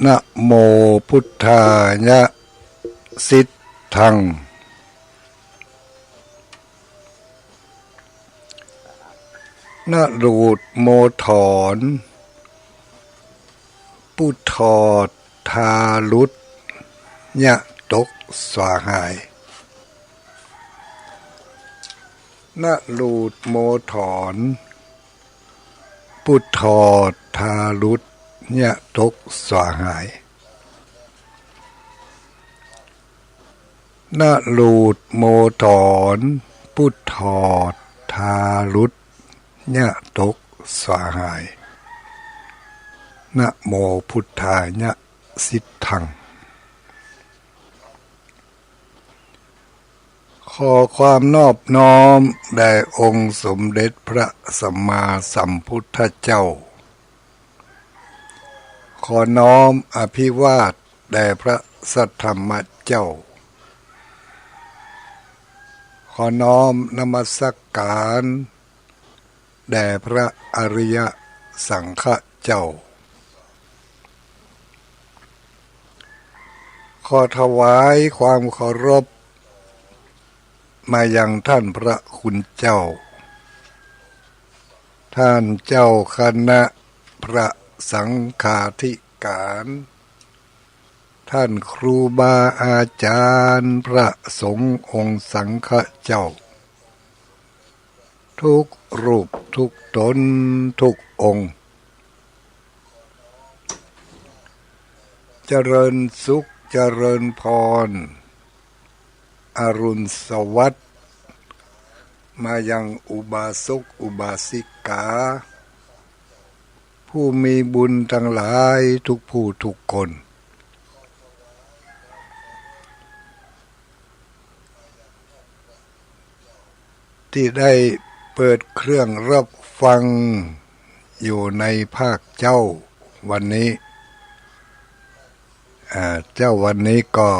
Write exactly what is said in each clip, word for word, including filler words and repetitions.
นะโมพุทธายะ สิทธัง นะหลูดโมถอน ปุถอดทารุต ยะตกสาหาย นะหลูดโมถอน ปุถอดทารุต ยะตกสาหาย นะหลูดโมถอน ปุถอดทารุต ยะตกสาหาย นะโมพุทธายะ สิทธัง ขอความนอบน้อมแด่องค์สมเด็จพระสัมมาสัมพุทธเจ้า ขอน้อมอภิวาทแด่พระสัทธรรมเจ้า ขอน้อมนมัสการ แด่พระอริยสังฆเจ้า ขอถวายความเคารพ มายังท่านพระคุณเจ้า ท่านเจ้าคณะพระสังฆาธิการ ท่านครูบาอาจารย์พระสงฆ์องค์สังฆเจ้า ทุกรูปทุกตนทุกองค์ เจริญสุขเจริญพร อรุณสวัสดิ์ มายังอุบาสกอุบาสิกา ผู้มีบุญทั้งหลายทุกผู้ทุกคน ที่ได้เปิดเครื่องรับฟังอยู่ในภาคเจ๊าวันนี้ อ่า เจ๊าวันนี้ก็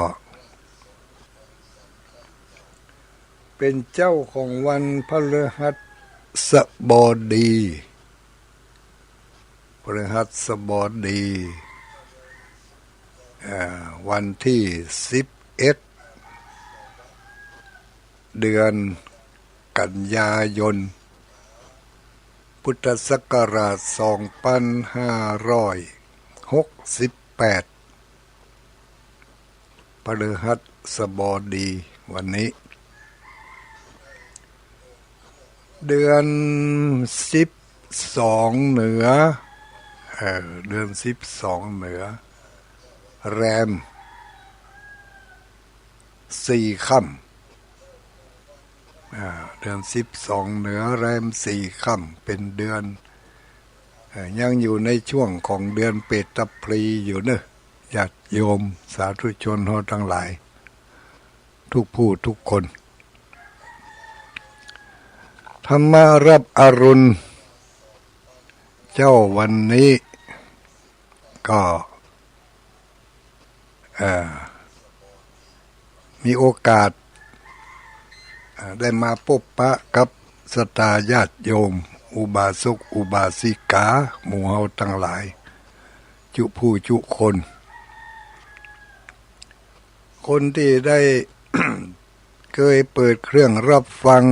เป็นเจ๊าของวันพฤหัสบดี พฤหัสบดี อ่า วันที่สิบเอ็ด เดือนกันยายน พุทธศักราชสองพันห้าร้อยหกสิบแปด พฤหัสบดีวันนี้ เดือนสิบสองเหนือ เออ เดือนสิบสองเหนือ แรมสี่ค่ำ อ่า เดือนสิบสองเหนือแรมสี่ค่ำ เป็นเดือน เอ่อ ยังอยู่ในช่วงของเดือนเปตพลีอยู่เนอะ ญาติโยมสาธุชนเฮาทั้งหลาย ทุกผู้ทุกคน ธรรมะรับอรุณ เจ๊าวันนี้ก็ เอ่อ มีโอกาส เอ่อ ได้มาปะปะกับศรัทธาญาติโยม อุบาสกอุบาสิกา หมู่เฮาทั้งหลาย จุผู้จุคน คนที่ได้ เคยเปิดเครื่องรับฟัง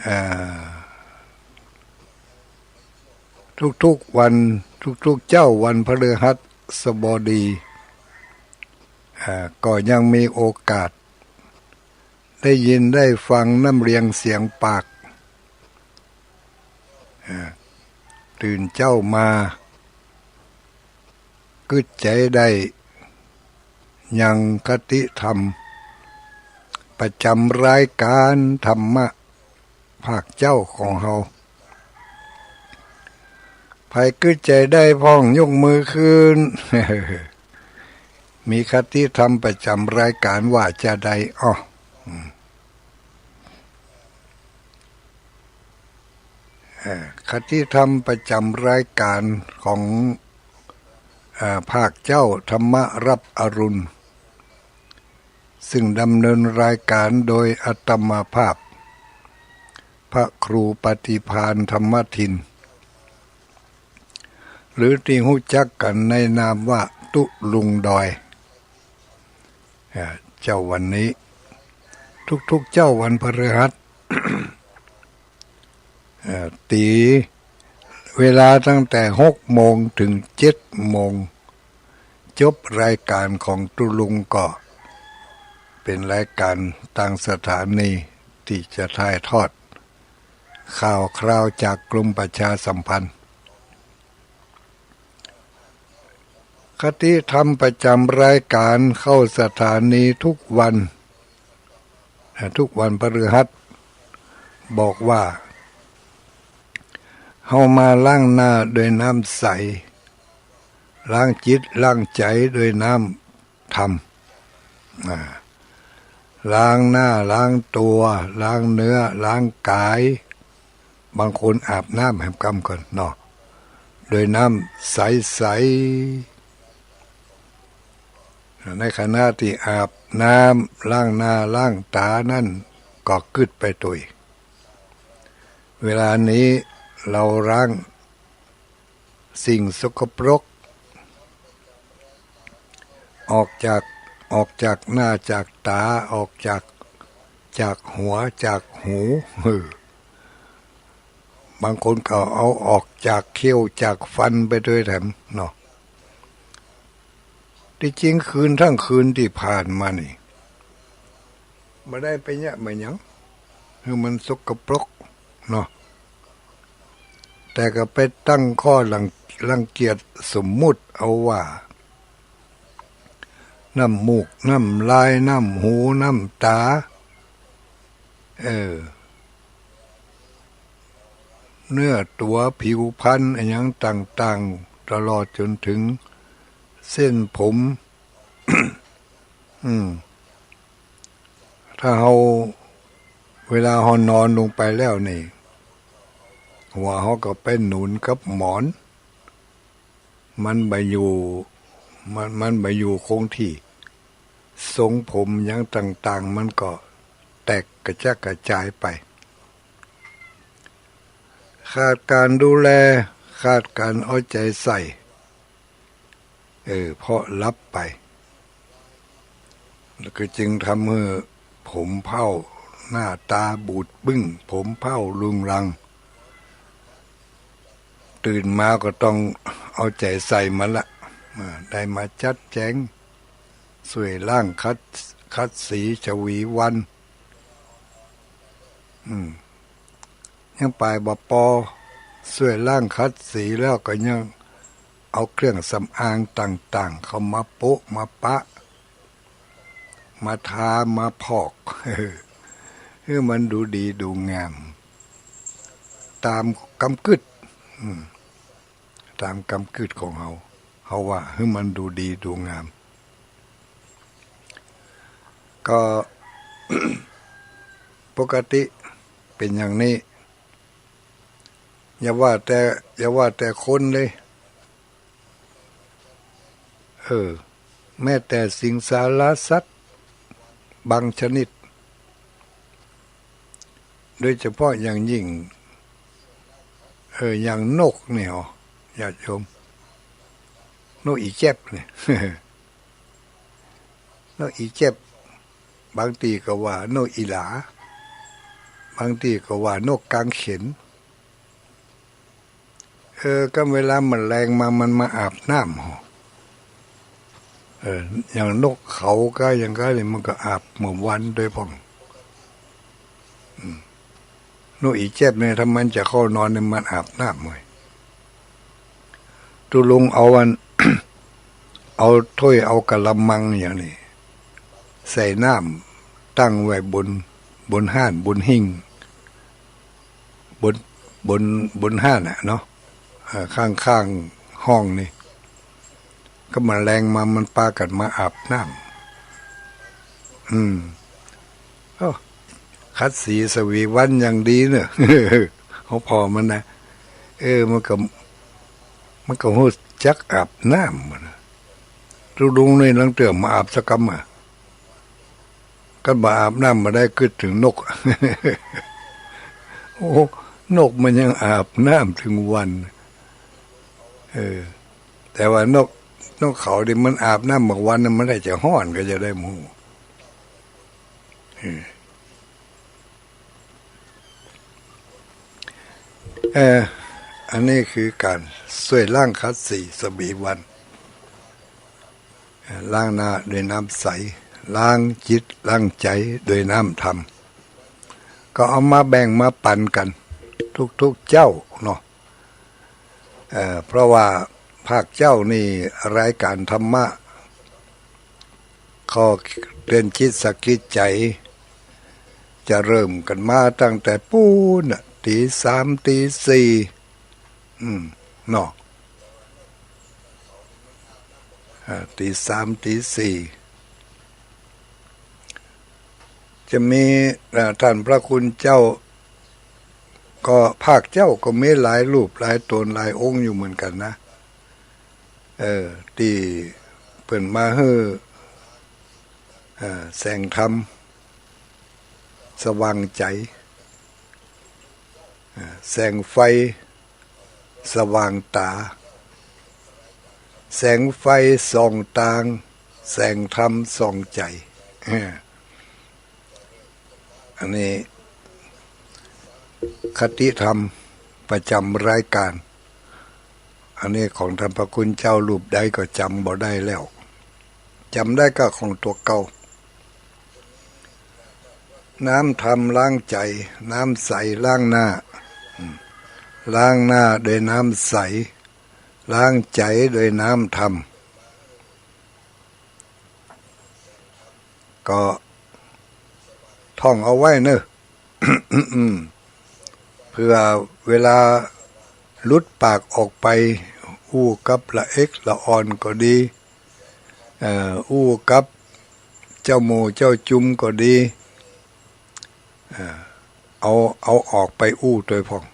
เอ่อ ทุกๆวัน ทุกๆเจ๊าวันพฤหัสบดี อ่า ก็ยังมีโอกาส ได้ยินได้ฟังน้ำเรียงเสียงปาก อ่า ตื่นเจ๊ามา กึ๊ดใจ๋ได้ยังคติธรรม ประจ๋ำรายก๋านธรรมะ ภาคเจ๊าของเฮา ใผกึ๊ดใจ๋ได้พ่องยกมือขึ้น มีคติธรรมประจ๋ำรายก๋านว่าจาใด อ้อ อืม เอ่อ คติธรรมประจ๋ำรายก๋านของ เอ่อ ภาคเจ๊าธรรมะรับอรุณ ซึ่งดำเนินรายก๋านโดยอาตมาภาพ พระครูปฏิภาณธรรมทิน หรือตี้ฮู้จักกั๋นในนามว่าตุ๊ลุงดอย เอ่อ เจ๊าวันนี้ ทุกๆ เจ๊าวันพฤหัส เอ่อ ตี๋เวลาตั้งแต่หกโมงเถิงเจ็ดโมง จบรายก๋านของตุ๊ลุงก็เป๋นรายก๋านตางสถานีตี้จะถ่ายทอด ข่าวคราวจากกรมประชาสัมพันธ์ คติธรรมประจ๋ำรายก๋านเข้าสถานีทุกวัน เอ่อ ทุกวันพฤหัส บอกว่า เฮามาล้างหน้าด้วยน้ำใส ล้างจิตล้างใจ๋ด้วยน้ำ ธรรม อ่า ล้างหน้า ล้างตั๋ว ล้างเนื้อ ล้างก๋าย บางคนอาบน้ำแหมก่ำก่อนเนาะ ด้วยน้ำใสๆ ในขณะตี้อาบน้ำ ล้างหน้า ล้างต๋านั้น ก็กึ๊ดไปตวย เวลานี้เฮาล้าง สิ่งสกปรก ออกจาก ออกจากหน้าจากต๋า ออกจาก จากหัวจากหู เออ บางคนก็เอาออกจากเขี้ยวจากฟันไปตวยแถมเนาะ ตี้จริงคืนตึงคืนตี้ผ่านมานี่ บ่ได้ไปเยียะไปหยังหื้อมันสกปรกเนาะ แต่ก็ไปตั้งข้อรัง รังเกียจสมมุติเอาว่า น้ำมูก น้ำลาย น้ำหู น้ำต๋า เออ เนื้อตั๋ว ผิวพรรณ อะหยังต่างๆ ตลอดจ๋นเถิงเส้นผม อืม ถ้าเฮา เวลาเฮานอนลงไปแล้วนี่ หัวเฮาก็ไปหนุนกับหมอน มันบ่อยู่ มัน มันบ่อยู่คงที่ ทรงผมหยังต่างๆ มันก็แตกกระจัดกระจายไป ขาดก๋านดูแล ขาดก๋านเอาใจ๋ใส่ เออ เพราะหลับไป แล้วก็จึงทำหื้อผมเผ้า หน้าต๋าบูดบึ้ง ผมเผ้ารุงรัง ตื่นมาก็ต้องเอาใจ๋ใส่มันละ อ่า ได้มาจัดแจ๋ง ซ่วยล้างขัด ขัดสีฉวีวัน อืม ยังไปบ่ปอ ซ่วยล้างขัดสีแล้วก็ยังเอาเครื่องสำอางต่างๆ เข้ามาโปะมาปะ มาทามาพอก หื้อมันดูดีดูงาม ต๋ามกำกึ๊ด อืม ต๋ามกำกึ๊ดของเฮา เฮาว่าหื้อมันดูดีดูงาม ก็ ปกติเป๋นอย่างนี้ อย่าว่าแต่ อย่าว่าแต่คนเลย เออ แม้แต่สิงสาราสัตว์บางชนิด โดยเฉพาะอย่างยิ่ง เออ อย่างนกนี่หรอ ญาติโยม นกอีแจ๊บนี่ นกอีแจ๊บ บางตี้ก็ว่านกอีหลา บางตี้ก็ว่านกกางเขน เออ ก็เวลามันแลงมา มันมาอาบน้ำหรอ เออ อย่างนกเขาก็อย่างก็นี่มันก็อาบเมื่อวันโดยพ่อง อืม นกอีแจ๊บเนี่ย ถ้ามันจะเข้านอนเนี่ย มันอาบน้ำเว้ย ตุ๊ลุงเอาอัน เอาถ้วย เอากะละมังอย่างนี้ ใส่น้ำ ตั้งไว้บน บนฮ้าน บนหิ้ง บน บน บนฮ้านน่ะเนาะ เอ่อ ข้างๆ ห้องนี่ ก็มาแลงมา มันปากั๋นมาอาบน้ำ อืม โอ้ ขัดสีฉวีวันอย่างดีเนอะ ของพ่อมันนะ เออ มันก็ มันก็ฮู้จักอาบน้ำมันนะ ตุ๊ลุงนี่ลางเตื้อบ่อาบสักกำอะ คันบ่อาบน้ำบ่ได้กึ๊ดเถิงนก โอ้ นกมันยังอาบน้ำเถิงวัน เออ แต่ว่านก นกเขานี่มันอาบน้ำเมื่อวันน่ะ มันได้จะฮ้อนก็จะได้หมู่ เออ เออ อันนี้คือก๋านซ่วยล้างขัดสีสวีวัน เออ ล้างหน้าด้วยน้ำใส ล้างจิตล้างใจ๋ด้วยน้ำธรรม ก็เอามาแบ่งมาปั๋นกั๋นทุกๆ เจ๊าเนาะ เอ่อ เพราะว่าภาคเจ๊านี่รายก๋านธรรมะ ข้อเตื๋อนจิตสะกิดใจ๋ จะเริ่มกั๋นมาตั้งแต่ปู๊นน่ะ ตี๋สาม ตี๋สี่ อืม เนาะ อ่า ตี๋สาม ตี๋สี่ จะมี อ่า ต้านพระคุณเจ้า ก็ภาคเจ๊าก็มีหลายรูปหลายต๋นหลายองค์อยู่เหมือนกั๋นนะ เออ ตี้เปิ้นมาหื้อ เอ่อ แสงธรรม สว่างใจ๋ เอ่อ แสงไฟ สว่างต๋า แสงไฟส่องตาง แสงธรรมส่องใจ๋ เออ อันนี้ คติธรรมประจ๋ำรายก๋าน อันนี้ของต้านพระคุณเจ้ารูปใดก็จ๋ำบ่ได้แล้ว จ๋ำได้ก็ของตั๋วเก่า น้ำธรรมล้างใจ๋ น้ำใสล้างหน้า อืม ล้างหน้าด้วยน้ำใส ล้างใจ๋ด้วยน้ำธรรม ก็ท่องเอาไว้เน่อ เปื้อเวลาหลุดปากออกไป อู้กับละเอกละอ่อนก็ดี เอ่อ อู้กับเจ้าหมู่เจ้าจุมก็ดี เอ่อ เอา เอาออกไปอู้ตวยพ่อง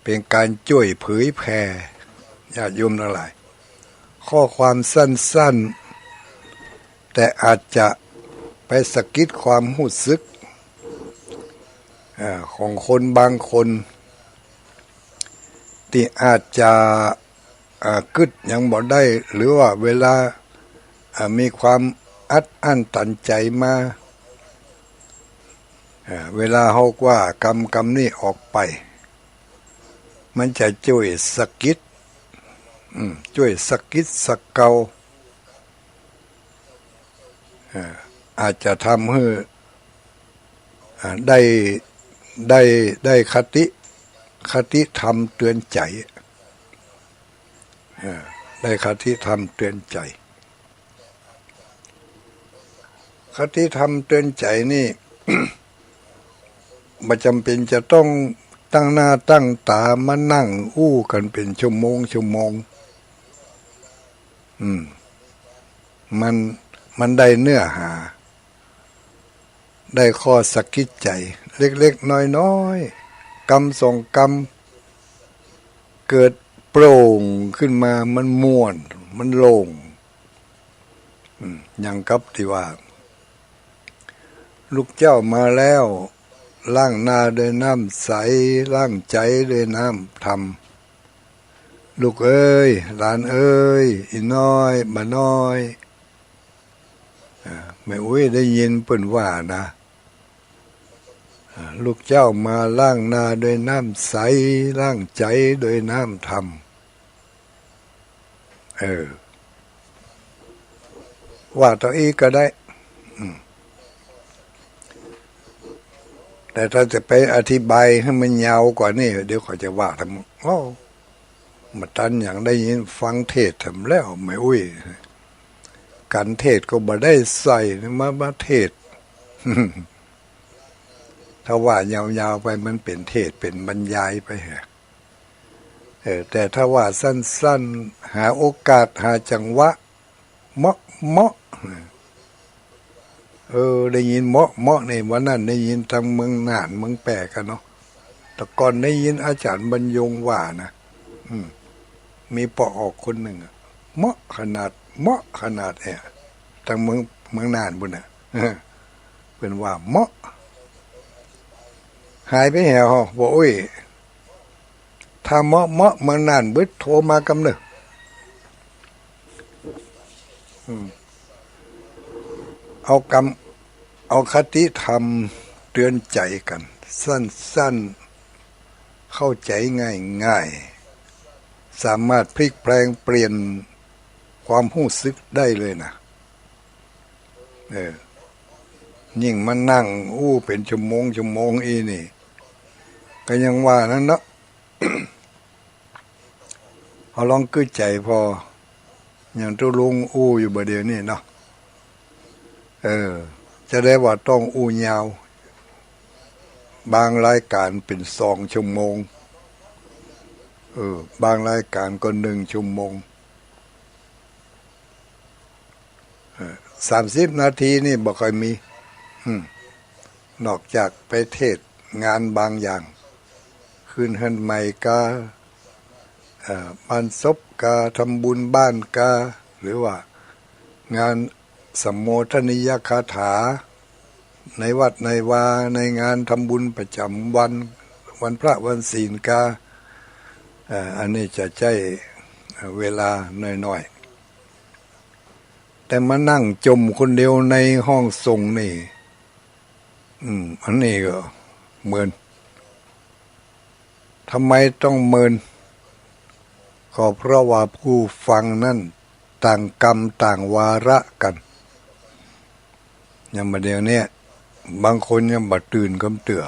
เป๋นก๋านจ้วยเผยแผ่ ญาติโยมตังหลาย ข้อความสั้นๆ แต่อาจจะไปสะกิดความฮู้สึก เอ่อ ของคนบางคน ตี้อาจจะ เอ่อ กึ๊ดหยังบ่ได้ หรือว่าเวลา เอ่อ มีความอัดอั้นตันใจ๋มา เอ่อ เวลาเฮากว่ากำ กำนี้ออกไป มันจะจ้วยสะกิด อืม จ้วยสะกิดสะเกา เอ่อ อาจจะทำหื้อ อ่า ได้ ได้ ได้คติ คติธรรมเตื๋อนใจ๋ เอ่อ ได้คติธรรมเตื๋อนใจ๋ คติธรรมเตื๋อนใจ๋นี่ บ่จ๋ำเป๋นจะต้องตั้งหน้าตั้งต๋ามานั่งอู้กั๋นเป๋นชั่วโมงชั่วโมง อืม มัน มันได้เนื้อหา ได้ข้อสะกิดใจ๋ เล็กๆ น้อยๆ กำสองกำ เกิดโปร่งขึ้นมา มันม่วน มันโล่ง อืม อย่างกับตี้ว่า ลูกเจ้ามาแล้ว ล้างหน้าด้วยน้ำใส ล้างใจ๋ด้วยน้ำธรรม ลูกเอ๋ย หลานเอ๋ย อี่น้อย บ่าน้อย อ่า แม่อุ๊ยได้ยินเปิ้นว่านะ อ่า ลูกเจ้ามาล้างหน้าด้วยน้ำใส ล้างใจ๋ด้วยน้ำธรรม เออ ว่าเต้าอี้ก็ได้ อืม แต่ถ้าจะไปอธิบายหื้อมันยาวกว่านี้ เดี๋ยวข้อยจะว่าทำ โอ้ บ่ตันหยัง ได้ยินฟังเทศน์แถมแล้ว แม่อุ๊ย ก๋านเทศน์ก็บ่ได้ใส่ มา มาเทศน์ ถ้าว่ายาวๆ ไปมันเป๋นเทศน์ เป๋นบรรยายไปแหะ เออ แต่ถ้าว่าสั้นๆ หาโอกาส หาจังหวะ เมาะ เมาะ เออ ได้ยินเมาะ เมาะนี่ วันนั้นได้ยินตางเมืองน่าน เมืองแป้กั๋นเนาะ แต่ก่อนได้ยินอาจ๋ารย์บรรยงว่านะ อืม มีป้อออกคนนึ่งอะ เมาะขนาด เมาะขนาดแอะ ตางเมือง เมืองน่านปู้นน่ะ เปิ้นว่าเมาะ หายไปแหว บ่าอุ๊ย ถ้าเมาะๆ เมืองน่านบึด โทรมากำเน่อ อืม เอากำ เอาคติธรรมเตือนใจ๋กั๋น สั้นๆ เข้าใจ๋ง่ายๆ สามารถพลิกแปลงเปลี่ยนความฮู้สึกได้เลยนะ เออ ยิ่งมานั่งอู้เป๋นชั่วโมงชั่วโมงอี้นี่ ก็ยังว่านั้นเนาะ เฮาลองกึ๊ดใจ๋ผ่อ อย่างตุ๊ลุงอู้อยู่บ่าเดี่ยวนี้เนาะ เออ จะได้ว่าต้องอู้ยาว บางรายก๋านเป๋นสองชั่วโมง เออ บางรายก๋านก็นึ่งชั่วโมง เออ สามสิบนาทีนี่บ่ค่อยมี อืม นอกจากไปเทศน์งานบางอย่าง ขึ้นเฮือนใหม่กา เอ่อ บ้านศพกา ทำบุญบ้านกา หรือว่างานสมโภชนียคาถา ในวัดในวา ในงานทำบุญประจ๋ำวัน วันพระวันศีลกา เอ่อ อันนี้จะใจ๊เวลาน้อยๆ แต่มานั่งจ่มคนเดียวในห้องสงฆ์นี่ อืม อันนี้ก็เมิน ทำไมต้องเมิน ก็เพราะว่าผู้ฟังนั้นต่างกรรมต่างวาระกั๋น อย่างบ่าเดี่ยวนี้ บางคนยังบ่ตื่นกำเตื้อ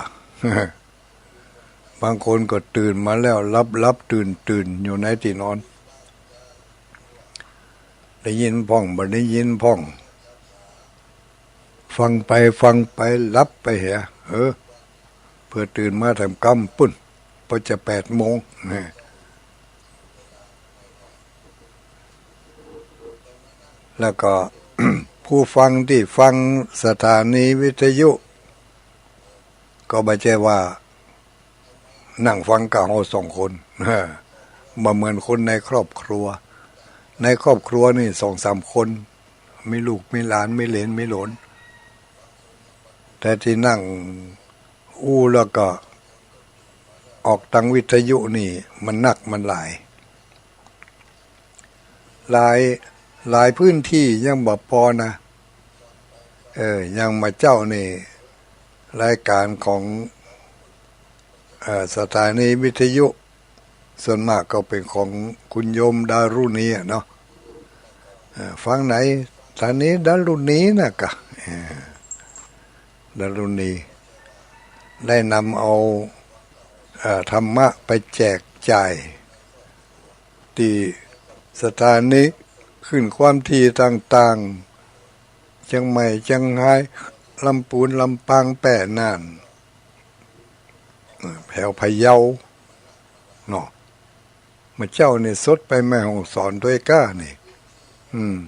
บางคนก็ตื่นมาแล้ว หลับๆ ตื่นๆ อยู่ในตี้นอน ได้ยินพ่อง บ่ได้ยินพ่อง ฟังไปฟังไป หลับไปเหีย เออ เปื้อตื่นมาแถมกำปุ้น พอจะแปดโมง แล้วก็ ผู้ฟังตี้ฟังสถานีวิทยุ ก็บ่ใจ้ว่า นั่งฟังกับเฮาสองคน บ่เหมือนคนในครอบครัว ในครอบครัวนี่สองสามคน มีลูก มีหลาน มีเหลน มีโหลน แต่ตี้นั่งอู้แล้วก็ออกตางวิทยุนี่ มันนักมันหลาย หลาย หลายพื้นตี้ยังบ่ปอนะ เออ อย่างบ่าเจ้านี่ รายก๋านของ เอ่อ สถานีวิทยุ ส่วนมากก็เป๋นของคุณโยมดารุณีอะเนาะ เอ่อ ฟังในสถานีดารุณีนะกะ เอ่อ ดารุณี ได้นำเอา เอ่อ ธรรมะไปแจกจ่าย ตี้สถานีคลื่นความถี่ต่างๆ เจียงใหม่ เจียงฮาย ลำปูน ลำปาง แป้ น่าน แถวพะเยาเนาะ บ่าเจ้านี่สดไปแม่ฮ่องสอนตวยก้านี่ อืม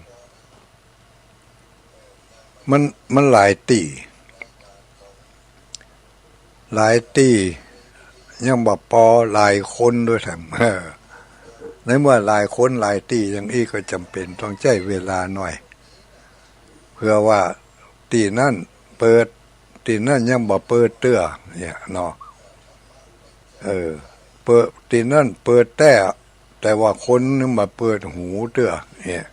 มัน มันหลายตี้ หลายตี้ ยังบ่ปอหลายคนตวยแถม เออ ในเมื่อหลายคนหลายตี้อย่างอี้ก็จ๋ำเป๋นต้องใจ๊เวลาหน่อย เปื้อว่าตี้นั้นเปิด ตี้นั้นยังบ่เปิดเตื้อ เนี่ยเนาะ เออ เปิด ตี้นั้นเปิดแต๊ แต่ว่าคนยังบ่เปิดหูเตื้อ เนี่ย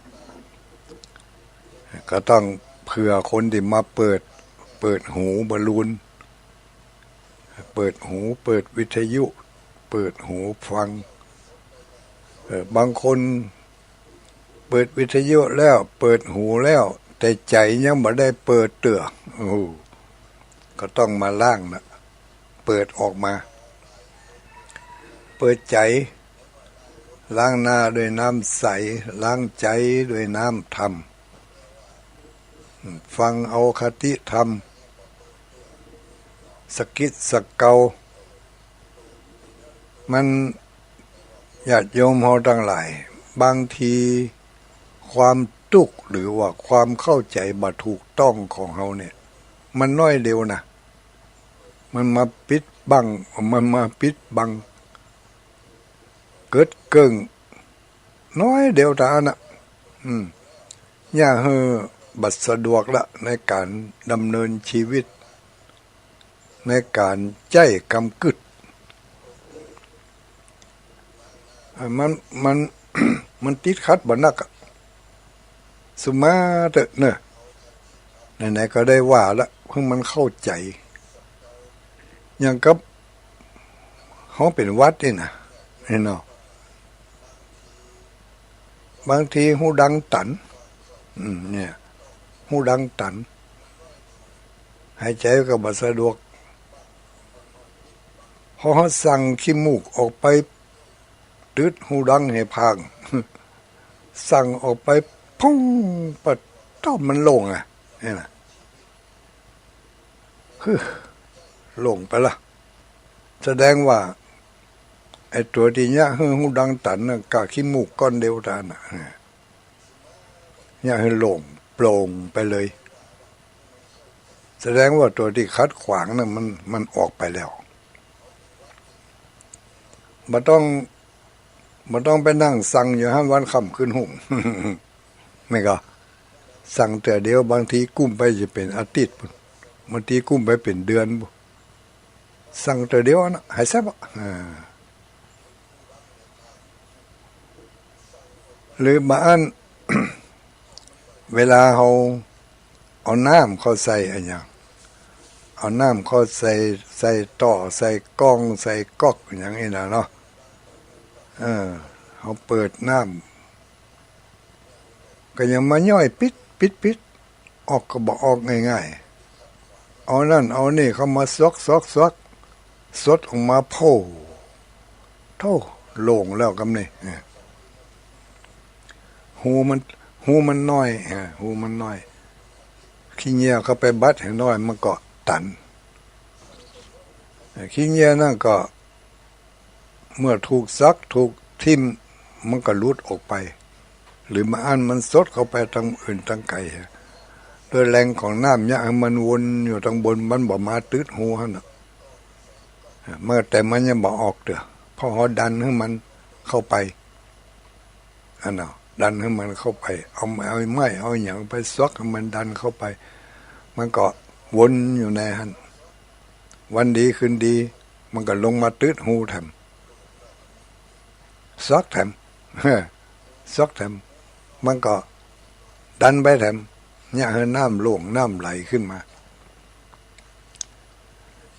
ก็ต้องเผื่อคนตี้มาเปิด เปิดหูบอลลูน เปิดหู เปิดวิทยุ เปิดหูฟัง เออ บางคนเปิดวิทยุแล้ว เปิดหูแล้ว แต่ใจ๋ยังบ่ได้เปิดเตื้อ โอ้โห ก็ต้องมาล้างนะ เปิดออกมา เปิดใจ๋ ล้างหน้าด้วยน้ำใส ล้างใจ๋ด้วยน้ำธรรม ฟังเอาคติธรรม สะกิดสะเกา มัน ญาติโยมเฮาตังหลาย บางทีความตุ๊กข์หรือว่าความเข้าใจ๋บ่ถูกต้องของเฮาเนี่ย มันน้อยเดียวนะ มันมาปิดบัง มันมาปิดบัง เกิดเกิ่ง น้อยเดียวเต้าอั้นน่ะ อืม เยียะหื้อบ่สะดวกละในก๋านดำเนินชีวิต ในก๋านใจ๊กำกึ๊ด อ่ะ มัน มัน มันติดขัดบ่นักอะ สุมาเต๊อะเนาะ ไหนๆ ก็ได้ว่าละ เพื่อมันเข้าใจ๋ อย่างกับเฮาเป๋นหวัดนี่นะ นี่เนาะ บางทีฮูดังตัน อืม เนี่ย ฮูดังตัน หายใจ๋ก็บ่สะดวก พอเฮาสั่งขี้มูกออกไป ตึ๊ดฮูดังหื้อพาง สั่งออกไป พุ้ง ปะต๊อบ มันโล่งอะ นี่นะ ฮึ โล่งไปละ แสดงว่า ไอ้ตั๋วตี้เยียะหื้อฮูดังตันน่ะ ก้าขี้มูกก้อนเดียวเต้านั้นน่ะ เยียะหื้อโล่งโปร่งไปเลย แสดงว่าตั๋วตี้ขัดขวางน่ะ มัน มันออกไปแล้ว บ่ต้อง บ่ต้องไปนั่งสั่งอยู่หั้นวันค่ำคืนฮุ่ง แม่นก่อ สั่งเตื้อเดียว บางทีกุ้มไปจะเป๋นอาทิตย์ปู้น บางทีกุ้มไปเป๋นเดือนปู้น สั่งเตื้อเดียวอันน่ะ หายแซ่บอะ อ่า หรือบ่อั้น เวลาเฮาเอาน้ำเข้าใส่อะหยัง เอาน้ำเข้าใส่ ใส่ต๊อ ใส่ก๊อง ใส่ก๊อกอะหยังอี้นะเนาะ เออ เฮาเปิดน้ำ ก็ยังมาย้อยปิ๊ดปิ๊ดปิ๊ด ออกก็บ่ออกง่ายๆ เอานั่นเอานี่เข้ามาซวกซวกซวก ซดออกมา โพ่ โธ่ โล่งแล้วกำนี้ เออ ฮูมัน ฮูมันน้อย เออ ฮูมันน้อย ขี้เหงื่อเข้าไปบัดหื้อน้อย มันก็ตัน เออ ขี้เหงื่อนั่นก็ เมื่อถูกซักถูกทิ่ม มันก็หลุดออกไป หรือบ่อั้นมันซดเข้าไปตางอื่นตางไกล โดยแรงของน้ำเยียะหื้อมันวนอยู่ตางบน มันบ่มาตึ๊ดฮูหั้นน่ะ มัน แต่มันยังบ่ออกเตื้อ เพราะเฮาดันหื้อมันเข้าไป อันเนาะ ดันหื้อมันเข้าไป เอา เอาไม้เอาหยังไปซวกหื้อมันดันเข้าไป มันก็วนอยู่ในหั้น วันดีคืนดี มันก็ลงมาตึ๊ดฮูแถม ซวกแถม ซวกแถม มันก็ดันไปแถม เยียะหื้อน้ำโล่งน้ำไหลขึ้นมา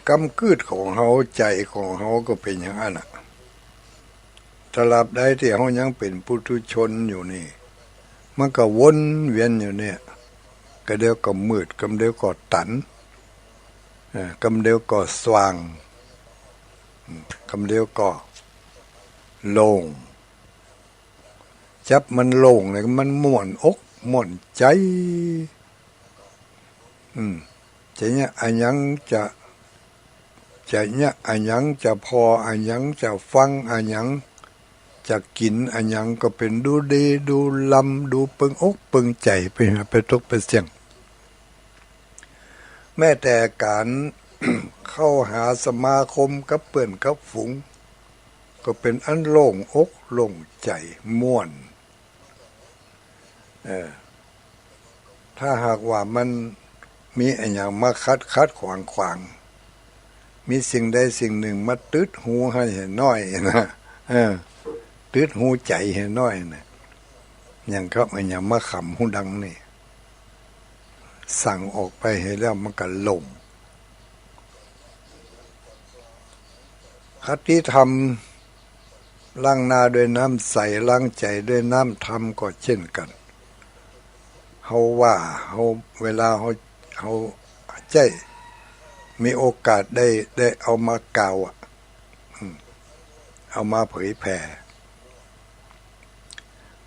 กำกึ๊ดของเฮา ใจ๋ของเฮาก็เป๋นอย่างอั้นน่ะ ตราบใดตี้เฮายังเป๋นปุถุชนอยู่นี่ มันก็วนเวียนอยู่เนี่ย กำเดียวก็มืด กำเดียวก็ตัน เอ่อ กำเดียวก็สว่าง อืม กำเดียวก็โล่ง จับมันโล่งเลย มันม่วนอกม่วนใจ๋ อืม จะเยียะอะหยัง จะ จะเยียะอะหยัง จะผ่ออะหยัง จะฟังอะหยัง จะกิ๋นอะหยังก็เป๋นดูดีดูลำ ดูเปิงอกเปิงใจ๋ไป ไปตกไปเสี้ยง แม้แต่ก๋าน เข้าหาสมาคมกับเปื้อนกับฝูง ก็เป๋นอันโล่งอกโล่งใจ๋ม่วน เออ ถ้าหากว่ามันมีอะหยังมาขัดขัดขวางขวาง มีสิ่งใดสิ่งหนึ่งมาตึ๊ดฮูหื้อน้อยนะ เออ ตึ๊ดฮูใจ๋หื้อน้อยนะ อย่างกับอะหยังมาขำฮูดังนี่ สั่งออกไปหื้อแล้วมันก็โล่ง คติธรรม ล้างหน้าด้วยน้ำใส ล้างใจ๋ด้วยน้ำธรรมก็เช่นกั๋น เฮาว่า เฮา เวลาเฮา เฮาใจ๊มีโอกาสได้ ได้เอามากล่าวอะ อืม เอามาเผยแผ่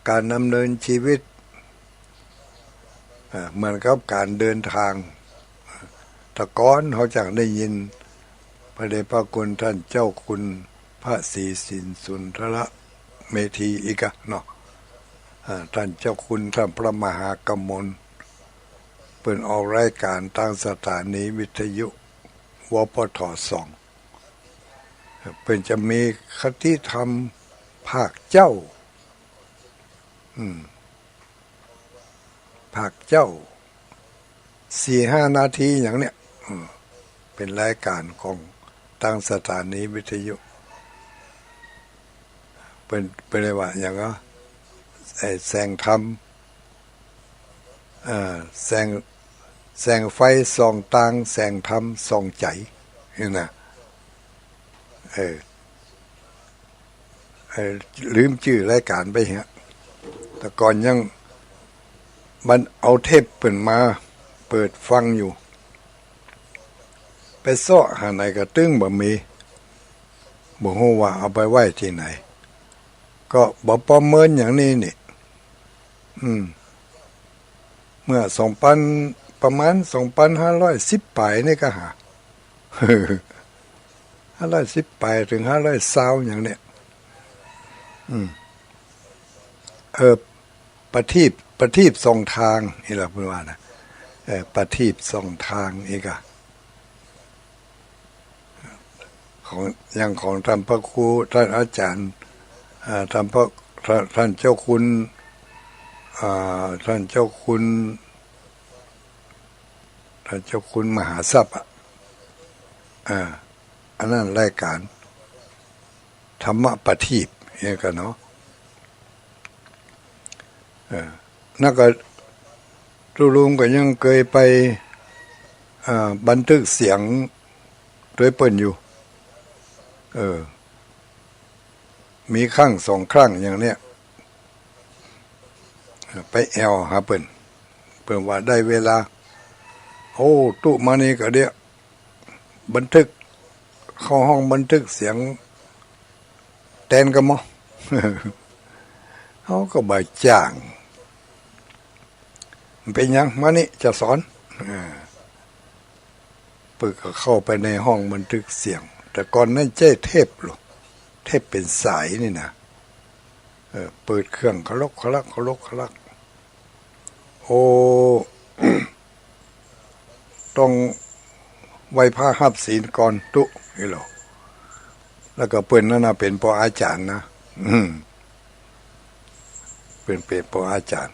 ก๋านดำเนินชีวิต อ่า เหมือนกับก๋านเดินตาง แต่ก่อนเฮาจักได้ยิน พระเดชพระคุณต้านเจ้าคุณพระศรีสินสุนทรเมธีอีกอะเนาะ อ่า ต้านเจ้าคุณต้านพระมหากมล เปิ้นออกรายก๋านตางสถานีวิทยุ วปท สอง เปิ้นจะมีคติธรรมภาคเจ๊า อืม ภาคเจ๊า สี่ห้านาทีอย่างเนี้ย อืม เป๋นรายก๋านของตางสถานีวิทยุ เปิ้น เปิ้นเรียกว่าหยังก็ ไอ้แสงธรรม เอ่อ แสง แสงไฟส่องตาง แสงธรรมส่องใจ๋ นี่นะ เออ เออ ลืมจื้อรายก๋านไปเหีย แต่ก่อนยัง มันเอาเทปเปิ้นมาเปิดฟังอยู่ ไปเซาะหาไหนก็ตึงบ่มี บ่ฮู้ว่าเอาไปไว้ตี้ไหน ก็บ่ประเมินอย่างนี้นี่ อืม เมื่อสองปัน ประมาณสองปันห้าร้อยสิบป๋ายนี่ก็หา ห้าร้อยสิบป๋ายเถิงห้าร้อยซาวอย่างเนี้ย อืม เออ ประทีป ประทีปส่องทาง นี่แหละเปิ้นว่านะ เออ ประทีปส่องทาง นี่ก็ ของ อย่างของต้านพระครู ต้านอาจ๋ารย์ อ่า ต้านพระ ต้าน ต้านเจ้าคุณ อ่า ต้านเจ้าคุณ ต้านเจ้าคุณมหาทรัพย์อะ อ่า อันนั้นรายก๋านธรรมประทีป เนี่ยกั๋นเนาะ เออ นั่นก็ ตุ๊ลุงก็ยังเกยไป อ่า บันทึกเสียงโตยเปิ้นอยู่ เออ มีครั้งสองครั้งอย่างเนี้ย ไปแอ่วหาเปิ้น เปิ้นว่าได้เวลา โอ้ ตุ๊มานี่ก็เดี๋ยว บันทึก เข้าห้องบันทึกเสียงแตนก่อมอ เฮาก็บ่จ้าง มันเป๋นหยัง มานี่จะสอน อ่า เปิ้นก็เข้าไปในห้องบันทึกเสียง แต่ก่อนนั้นใจ๊เทปโล เทปเป๋นสายนี่นะ เออ เปิดเครื่องขะลกขะลัก ขะลกขะลัก โอ้ ต้องไหว้พระฮับศีลก่อนตุ๊ นี่ลอ แล้วก็เปิ้นนั่นน่ะเป๋นป้ออาจ๋ารย์นะ อืม เปิ้นเป๋นป้ออาจ๋ารย์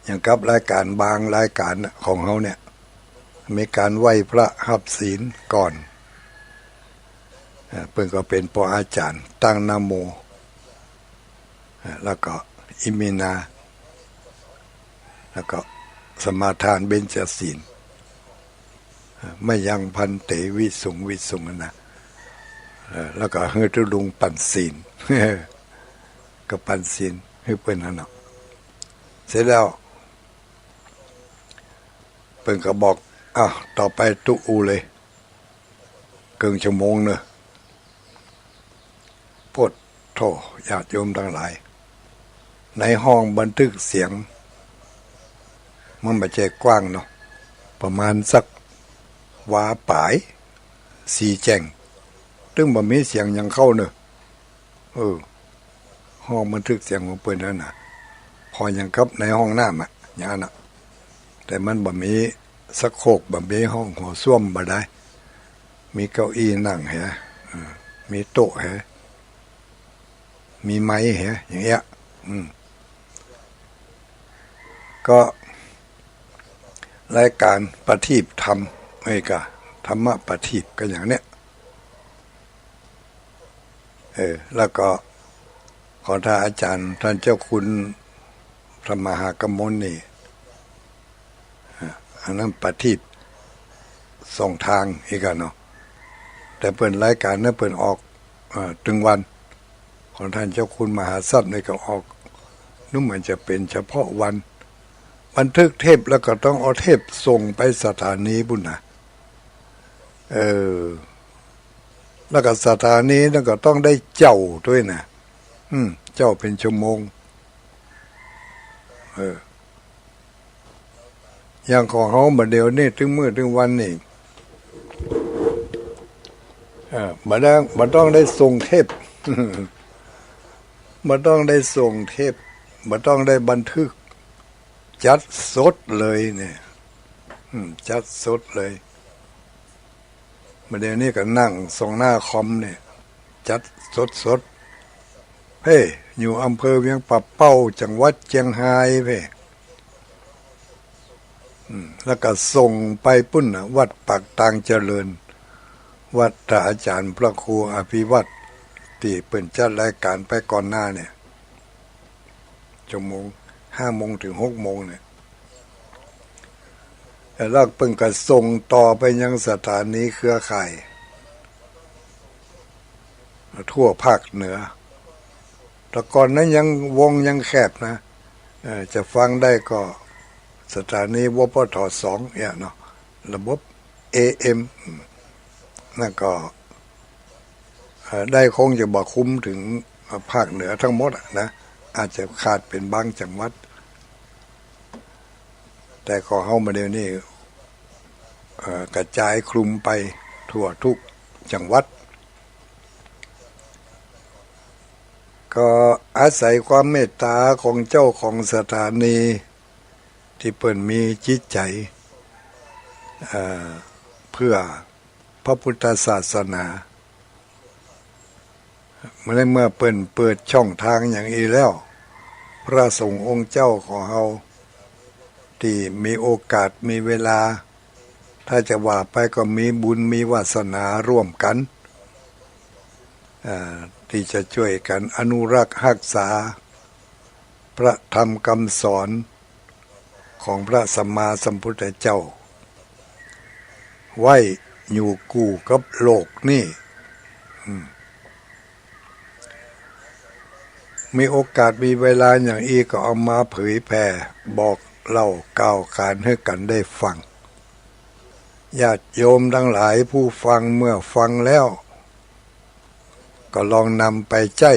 อย่างกับรายก๋านบางรายก๋านน่ะของเฮาเนี่ย มีก๋านไหว้พระฮับศีลก่อน เอ่อ เปิ้นก็เป๋นป้ออาจ๋ารย์ ตั้งนะโม เอ่อ แล้วก็อิมินา แล้วก็สมาทานเบญจศีล เอ่อ มะยังภันเต วิสุง วิสุง นะ เอ่อ แล้วก็หื้อตุ๊ลุงปั๋นศีล ก็ปั๋นศีลหื้อเปิ้นหั้นเนาะ เสร็จแล้ว เปิ้นก็บอก อ้าว ต่อไปตุ๊อู้เลย เกิ่งชั่วโมงเน่อ โพดโธ่ ญาติโยมตังหลาย ในห้องบันทึกเสียง มันบ่ใจ้กว้างเนาะ ประมาณสักวาป๋าย สี่แจ้ง ตึงบ่มีเสียงหยังเข้าเน่อ เออ ห้องบันทึกเสียงของเปิ้นหั้นน่ะ ผ่ออย่างกับในห้องน้ำอะ อย่างนั้นน่ะ แต่มันบ่มีสะโครก บ่มีห้องหัวส้วมบ่ได้ มีเก้าอี้นั่งแห เออ มีโต๊ะแห มีไมค์แห อย่างเงี้ย อืม ก็รายการประทีปธรรม เอ้ย ก็ธรรมประทีป ก็อย่างเนี้ย เออ แล้วก็ของท่านอาจารย์ ท่านเจ้าคุณพระมหากมลนี่ อ่ะ อันนั้นประทีปส่องทางอีกอะเนาะ แต่เปิ้นรายการนั้นเปิ้นออก เอ่อ ตึงวัน ของท่านเจ้าคุณมหาทรัพย์นี่ก็ออก นึกเหมือนจะเป๋นเฉพาะวัน บันทึกเทปแล้วก็ต้องเอาเทปส่งไปสถานีปุ้นนะ เออ แล้วก็สถานีนั้นก็ต้องได้เจ้าตวยนะ อืม เจ้าเป๋นชั่วโมง เออ อย่างของเฮาบ่าเดี่ยวนี้ ตึงมื้อตึงวันนี่ เออ บ่ต้อง บ่ต้องได้ส่งเทป บ่ต้องได้ส่งเทป บ่ต้องได้บันทึก จัดสดเลยเนี่ย อืม จัดสดเลย บ่าเดี่ยวนี้ก็นั่งส่องหน้าคอมเนี่ย จัดสดๆ เพ่ อยู่อำเภอเวียงป่าเป้า จังหวัดเจียงฮายเพ่ อืม แล้วก็ส่งไปปุ้นน่ะ วัดปากตางเจริญ วัดท่านอาจารย์พระครูอภิวัตร ตี้เปิ้นจัดรายก๋านไปก่อนหน้าเนี่ย ชั่วโมง ห้าโมงเถิงหกโมงเนี่ย แล้วเปิ้นก็ส่งต่อไปยังสถานีเครือข่าย ทั่วภาคเหนือ แต่ก่อนนั้นยังวงยังแคบนะ เอ่อ จะฟังได้ก็สถานี วปท สอง เนี่ยเนาะ ระบบ เอเอ็ม นั่นก็ เอ่อ ได้คงจะบ่คุ้มเถิงภาคเหนือทั้งหมดอะนะ อาจจะขาดเป๋นบางจังหวัด แต่ก็เฮามาเดี๋ยวนี้ เอ่อ กระจายคลุมไปทั่วทุกจังหวัด ก็อาศัยความเมตตาของเจ้าของสถานี ตี้เปิ้นมีจิตใจ๋ เอ่อ เพื่อพระพุทธศาสนา เมื่อ เมื่อเปิ้นเปิดช่องตางอย่างอี้แล้ว พระสงฆ์องค์เจ้าของเฮา ตี้มีโอกาสมีเวลา ถ้าจะว่าไปก็มีบุญมีวาสนาร่วมกั๋น เอ่อ ตี้จะจ้วยกั๋นอนุรักษ์ฮักษาพระธรรมกำสอนของพระสัมมาสัมพุทธเจ้า ไว้อยู่กู้กับโลกนี้ อืม มีโอกาสมีเวลาอย่างอี้ก็เอามาเผยแผ่บอกเล่ากล่าวขานหื้อกั๋นได้ฟัง ญาติโยมตังหลายผู้ฟังเมื่อฟังแล้ว ก็ลองนำไปใจ๊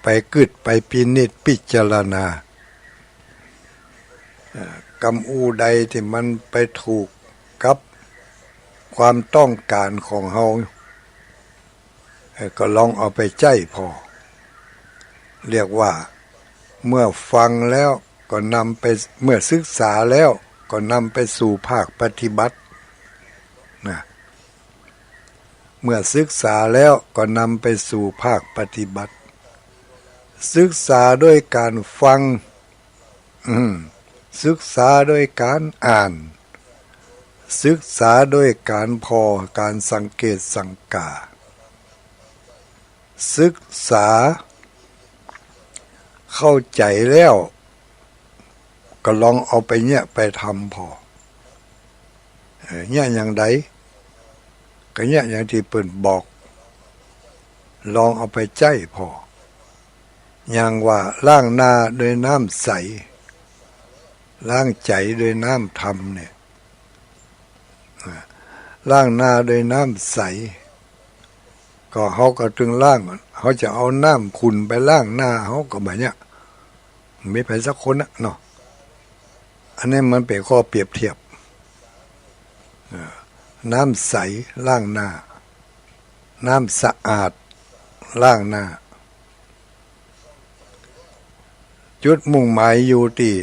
ไปกึ๊ด ไปพินิจพิจารณา เอ่อ กำอู้ใดตี้มันไปถูกกับความต้องก๋านของเฮา เอ่อ ก็ลองเอาไปใจ๊ผ่อ เรียกว่าเมื่อฟังแล้วก็นำไป เมื่อศึกษาแล้วก็นำไปสู่ภาคปฏิบัตินะ เมื่อศึกษาแล้วก็นำไปสู่ภาคปฏิบัติ ศึกษาด้วยการฟัง อืม ศึกษาด้วยการอ่าน ศึกษาด้วยการผ่อ การสังเกตสังกา ศึกษาเข้าใจ๋แล้ว ก็ลองเอาไปเยียะไปทำผ่อ เอ่อ เยียะอย่างใด ก็เยียะอย่างตี้เปิ้นบอก ลองเอาไปใจ๊ผ่อ อย่างว่าล้างหน้าด้วยน้ำใส ล้างใจ๋ด้วยน้ำธรรมเนี่ย อ่า ล้างหน้าด้วยน้ำใส ก็เฮาก็ตึงล้าง เฮาจะเอาน้ำขุ่นไปล้างหน้าเฮาก็บ่เยียะ บ่มีใผสักคนนะเนาะ อันนี้มันเป๋นข้อเปรียบเทียบ อ่า น้ำใสล้างหน้า น้ำสะอาดล้างหน้า จุดมุ่งหมายอยู่ตี้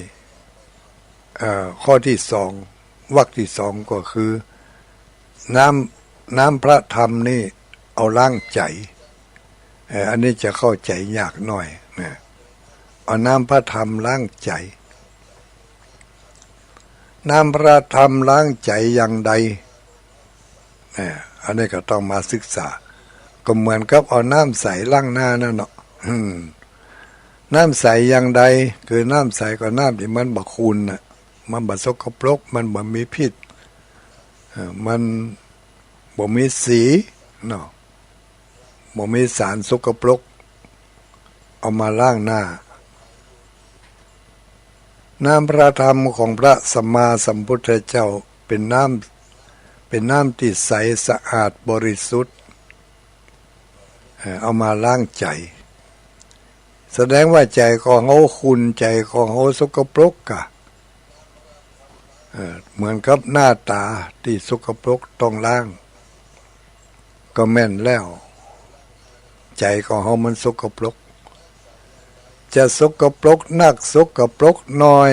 เอ่อ ข้อตี้สอง วรรคตี้สองก็คือ น้ำ น้ำพระธรรมนี่เอาล้างใจ๋ เอ่อ อันนี้จะเข้าใจ๋ยากหน้อยนะ เอาน้ำพระธรรมล้างใจ๋ น้ำพระธรรมล้างใจ๋อย่างใด เอ่อ อันนี้ก็ต้องมาศึกษา ก็เหมือนกับเอาน้ำใสล้างหน้านั่นเนาะ อืม น้ำใสอย่างใด คือน้ำใสก็น้ำตี้มันบ่ขุ่นน่ะ มันบ่สกปรก มันบ่มีพิษ เอ่อ มันบ่มีสีเนาะ บ่มีสารสกปรก เอามาล้างหน้า น้ำพระธรรมของพระสัมมาสัมพุทธเจ้าเป๋นน้ำ เป๋นน้ำตี้ใสสะอาดบริสุทธิ์ เอ่อ เอามาล้างใจ๋ แสดงว่าใจ๋ของเฮาขุ่น ใจ๋ของเฮาสกปรกกะ เอ่อ เหมือนกับหน้าต๋าตี้สกปรกต้องล้าง ก็แม่นแล้ว ใจ๋ของเฮามันสกปรก จะสกปรกนักสกปรกน้อย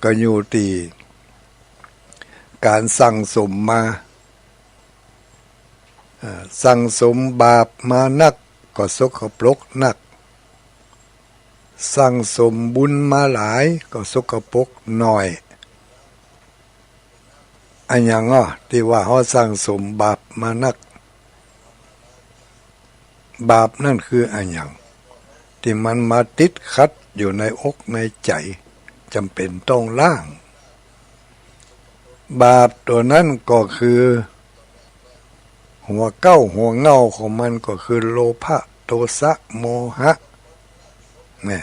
ก็อยู่ตี้ก๋านสั่งสมมา เอ่อ สั่งสมบาปมานักก็สกปรกนัก สั่งสมบุญมาหลายก็สกปรกน้อย อะหยังอ้อ ตี้ว่าเฮาสั่งสมบาปมานัก บาปนั่นคืออะหยัง ตี้มันมาติดขัดอยู่ในอกในใจ๋ จ๋ำเป๋นต้องล้าง บาปตั๋วนั้นก็คือ หัวเก๊าหัวเหง้าของมันก็คือโลภะ โทสะ โมหะ แน่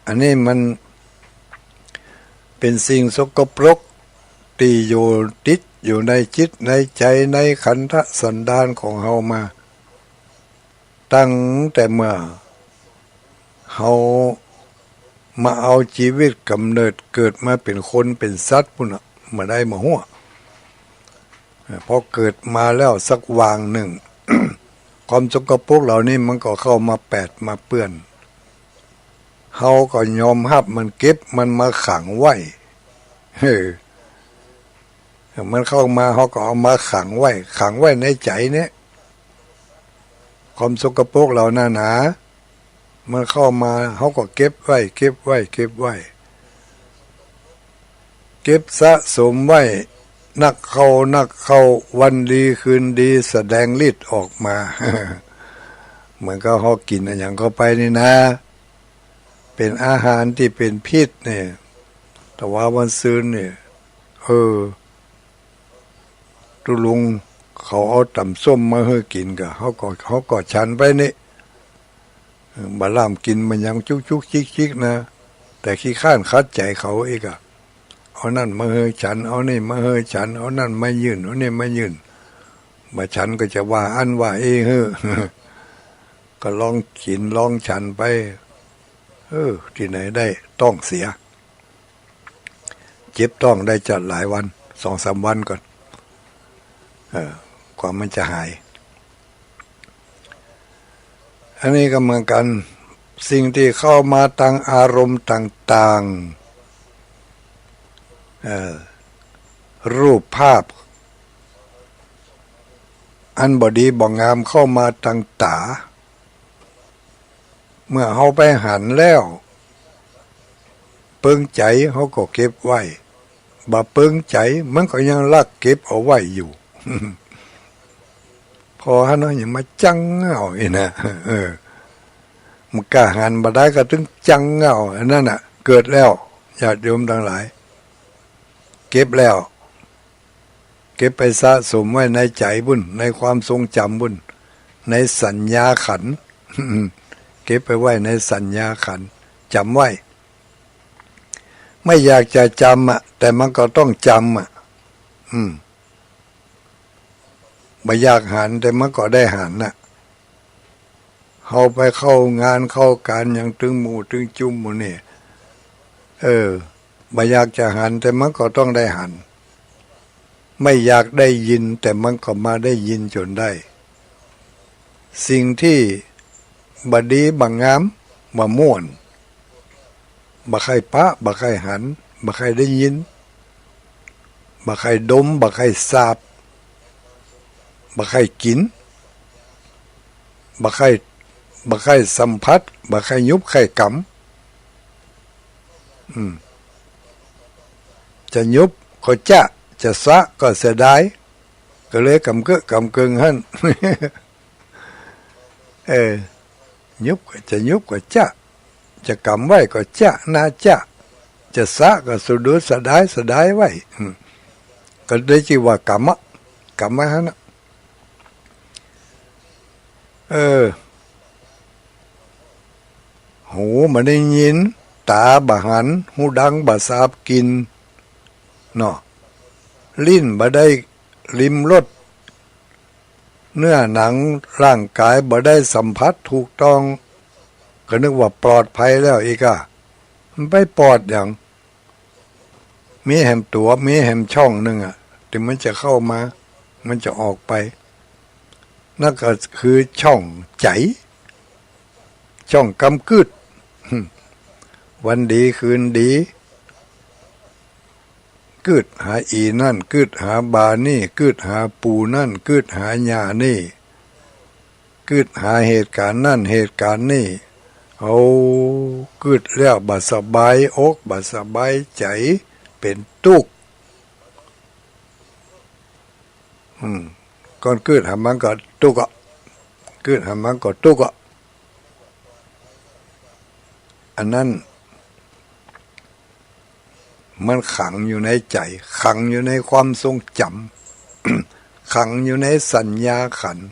อันนี้มันเป๋นสิ่งสกปรก ตี้อยู่ติดอยู่ในจิตในใจ๋ ในขันธสันดานของเฮามา ตั้งแต่เมื่อเฮามาเอาจีวิตก๋ำเนิดเกิดมาเป๋นคนเป๋นสัตว์ปู้นน่ะ บ่ได้บ่ฮู้ เอ่อ พอเกิดมาแล้วสักวางนึ่ง ความสกปรกเหล่านี้มันก็เข้ามาแปดมาเปื้อน เฮาก็ยอมฮับมัน เก็บมันมาขังไว้ เออ มันเข้ามา เฮาก็เอามาขังไว้ ขังไว้ในใจ๋เนี่ย ความสกปรกเหล่านั้นนา มันเข้ามา เฮาก็เก็บไว้ เก็บไว้ เก็บไว้ เก็บสะสมไว้ นักเข้า นักเข้า วันดีคืนดีแสดงฤทธิ์ออกมา เหมือนกับเฮากิ๋นอะหยังเข้าไปนี่นา เป๋นอาหารตี้เป๋นพิษเนี่ย ตะวาวันซืนเนี่ย เออ ตุ๊ลุงเขาเอาต๋ำส้มมาหื้อกิ๋นก่อ เฮาก็ เฮาก็ฉันไปนี่ เออ บ่ล้ำกิ๋นบ่หยังจุกจุกจิกจิกนะ แต่ขี้คร้านขัดใจ๋เขาอีกอะ เอานั่นมาหื้อฉัน เอานี่มาหื้อฉัน เอานั่นมายื่น เอานี่มายื่น บ่ฉันก็จะว่าอั้นว่าอี้หื้อ ก็ลองกิ๋นลองฉันไป เออ ตี้ไหนได้ต๊องเสีย เจ็บต๊องได้จัดหลายวัน สองสามวันก่อน เออ กว่ามันจะหาย อันนี้ก็เหมือนกั๋น สิ่งตี้เข้ามาตางอารมณ์ต่างๆ เออ รูปภาพ อันบ่ดีบ่งามเข้ามาตางต๋า เมื่อเฮาไปหันแล้ว เปิงใจ๋เฮาก็เก็บไว้ บ่เปิงใจ๋มันก็ยังลักเก็บเอาไว้อยู่ ผ่อหันเนาะ อย่ามาจั้งเอาอี้นะ เออ มันก้าหันบ่ได้ก็ตึงจั้งเอา อันนั้นน่ะ เกิดแล้ว ญาติโยมตังหลาย เก็บแล้ว เก็บไปสะสมไว้ในใจ๋ปู้น ในความทรงจ๋ำปู้น ในสัญญาขันธ์ เก็บไปไว้ในสัญญาขันธ์ จ๋ำไว้ ไม่อยากจะจ๋ำอะ แต่มันก็ต้องจ๋ำอะ อืม บ่อยากหัน แต่มันก็ได้หันน่ะ เฮาไปเข้างานเข้าก๋านหยังตึงหมู่ตึงจุมหมู่นี่ เออ บ่อยากจะหัน แต่มันก็ต้องได้หัน ไม่อยากได้ยิน แต่มันก็มาได้ยินจ๋นได้ สิ่งตี้บ่ดีบ่งาม บ่ม่วน บ่ใค่ปะ บ่ใค่หัน บ่ใค่ได้ยิน บ่ใค่ดม บ่ใค่สาบ บ่ใค่กิ๋น บ่ใค่ บ่ใค่สัมผัส บ่ใค่หยุบใค่กำ อืม จะหยุบก็จ๊ะ จะสะก็เสียดาย ก็เลยกำเกอะกำเกิงหั้น เออ หยุบก็ จะหยุบก็จ๊ะ จะกำไว้ก็จ๊ะ นาจ๊ะ จะสะก็สะดุดเสียดาย เสียดายไว้ อืม ก็ได้จื้อว่ากำอะ กำไว้หั้นน่ะ เออ หูบ่ได้ยิน ต๋าบ่หัน ฮูดังบ่สาบกลิ่น เนาะ ลิ้นบ่ได้ลิ้มรส เนื้อหนังร่างก๋ายบ่ได้สัมผัสถูกต้อง ก็นึกว่าปลอดภัยแล้วอีกอะ มันไปปลอดหยัง มีแหมตั๋ว มีแหมช่องนึ่งอะ ตี้มันจะเข้ามา มันจะออกไป นั่นก็คือช่องใจ๋ ช่องกำกึ๊ด วันดีคืนดี กึ๊ดหาอี่นั่น กึ๊ดหาบ่านี่ กึ๊ดหาปู่นั่น กึ๊ดหาย่านี่ กึ๊ดหาเหตุก๋ารณ์นั่นเหตุก๋ารณ์นี่ เอา กึ๊ดแล้วบ่สบายอก บ่สบายใจ๋ เป๋นตุ๊กข์ อืม ก่อนกึ๊ดหามันก็ตุ๊กข์อะ กึ๊ดหามันก็ตุ๊กข์อะ อันนั้น มันขังอยู่ในใจ๋ ขังอยู่ในความทรงจ๋ำ ขังอยู่ในสัญญาขันธ์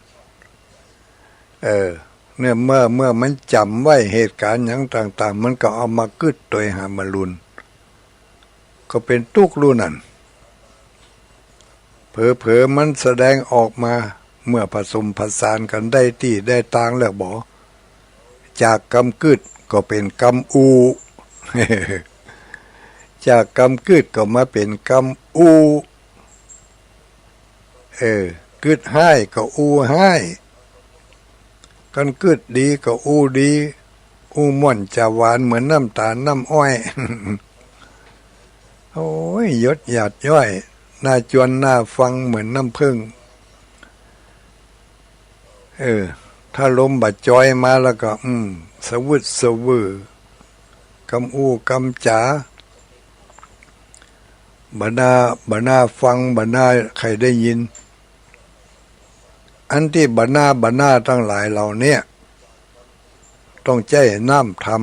เออ เนี่ย เมื่อ เมื่อมันจ๋ำไว้เหตุก๋ารณ์หยังต่างๆ มันก็เอามากึ๊ดตวยหาบ่าลุน ก็เป๋นตุ๊กข์ลู่นั่น เผลอๆ มันแสดงออกมา เมื่อผสมผสานกั๋นได้ตี้ได้ตางแล้วบ่ จากกำกึ๊ดก็เป๋นกำอู้ จากกำกึ๊ดก็มาเป๋นกำอู้ เออ กึ๊ดฮ้ายก็อู้ฮ้าย คันกึ๊ดดีก็อู้ดี อู้ม่วนจาหวานเหมือนน้ำต๋าลน้ำอ้อย โอ้ย หยดหยาดย้อย น่าจวนน่าฟังเหมือนน้ำผึ้ง เออ ถ้าลมบ่าจอยมาแล้วก็ อืม สะวึดสะวือ กำอู้กำจ๋า บ่น่า บ่น่าฟัง บ่น่าใค่ได้ยิน อันตี้บ่น่า บ่น่าตังหลายเหล่าเนี้ย ต้องใจ๊น้ำธรรม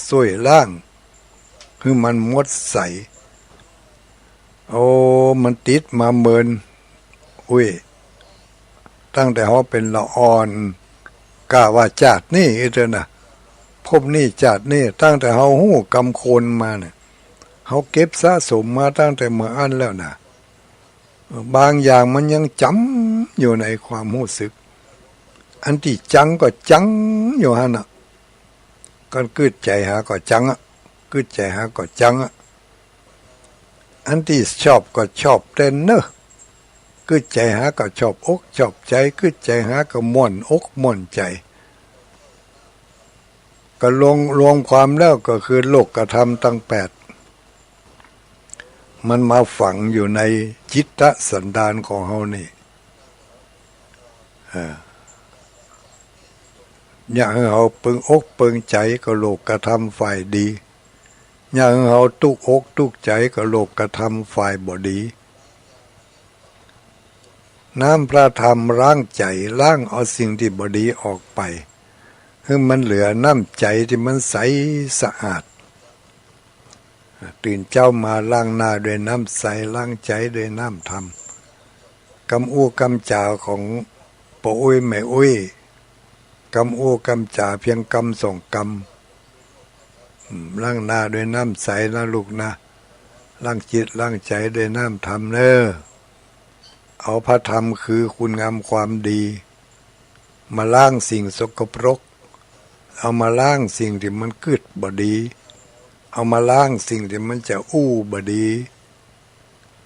ซ่วยล้าง หื้อมันหมดใส โอ้ มันติดมาเมิน อุ้ย ตั้งแต่เฮาเป๋นละอ่อน กะว่าจาตินี้เต๊อะนะ ภพนี้จาตินี้ ตั้งแต่เฮาฮู้กำควรมาเนี่ย เฮาเก็บสะสมมาตั้งแต่เมื่ออั้นแล้วนะ บางอย่างมันยังจ๋ำอยู่ในความฮู้สึก อันตี้จังก็จังอยู่หั้นน่ะ คันกึ๊ดใจ๋หาก็จังอะ กึ๊ดใจ๋หาก็จังอะ อันตี้ชอบก็ชอบแต๊เน่อ กึ๊ดใจ๋หาก็ชอบอกชอบใจ๋ กึ๊ดใจ๋หาก็ม่วนอกม่วนใจ๋ ก็รวม รวมความแล้วก็คือโลกธรรมตังแปด มันมาฝังอยู่ในจิตสันดานของเฮานี่ เออ อยากหื้อเฮาเปิงอกเปิงใจ๋ก็โลกธรรมฝ่ายดี อยากหื้อเฮาตุ๊กอกตุ๊กใจ๋ก็โลกธรรมฝ่ายบ่ดี น้ำพระธรรมล้างใจ๋ ล้างเอาสิ่งตี้บ่ดีออกไป หื้อมันเหลือน้ำใจ๋ตี้มันใสสะอาด ตื่นเจ๊ามาล้างหน้าด้วยน้ำใส ล้างใจ๋ด้วยน้ำธรรม กำอู้กำจ๋าของป้ออุ๊ยแม่อุ๊ย กำอู้กำจ๋าเพียงกำสองกำ อืม ล้างหน้าด้วยน้ำใสนะลูกนะ ล้างจิตล้างใจ๋ด้วยน้ำธรรมเน่อ เอาพระธรรมคือคุณงามความดี มาล้างสิ่งสกปรก เอามาล้างสิ่งตี้มันกึ๊ดบ่ดี เอามาล้างสิ่งตี้มันจะอู้บ่ดี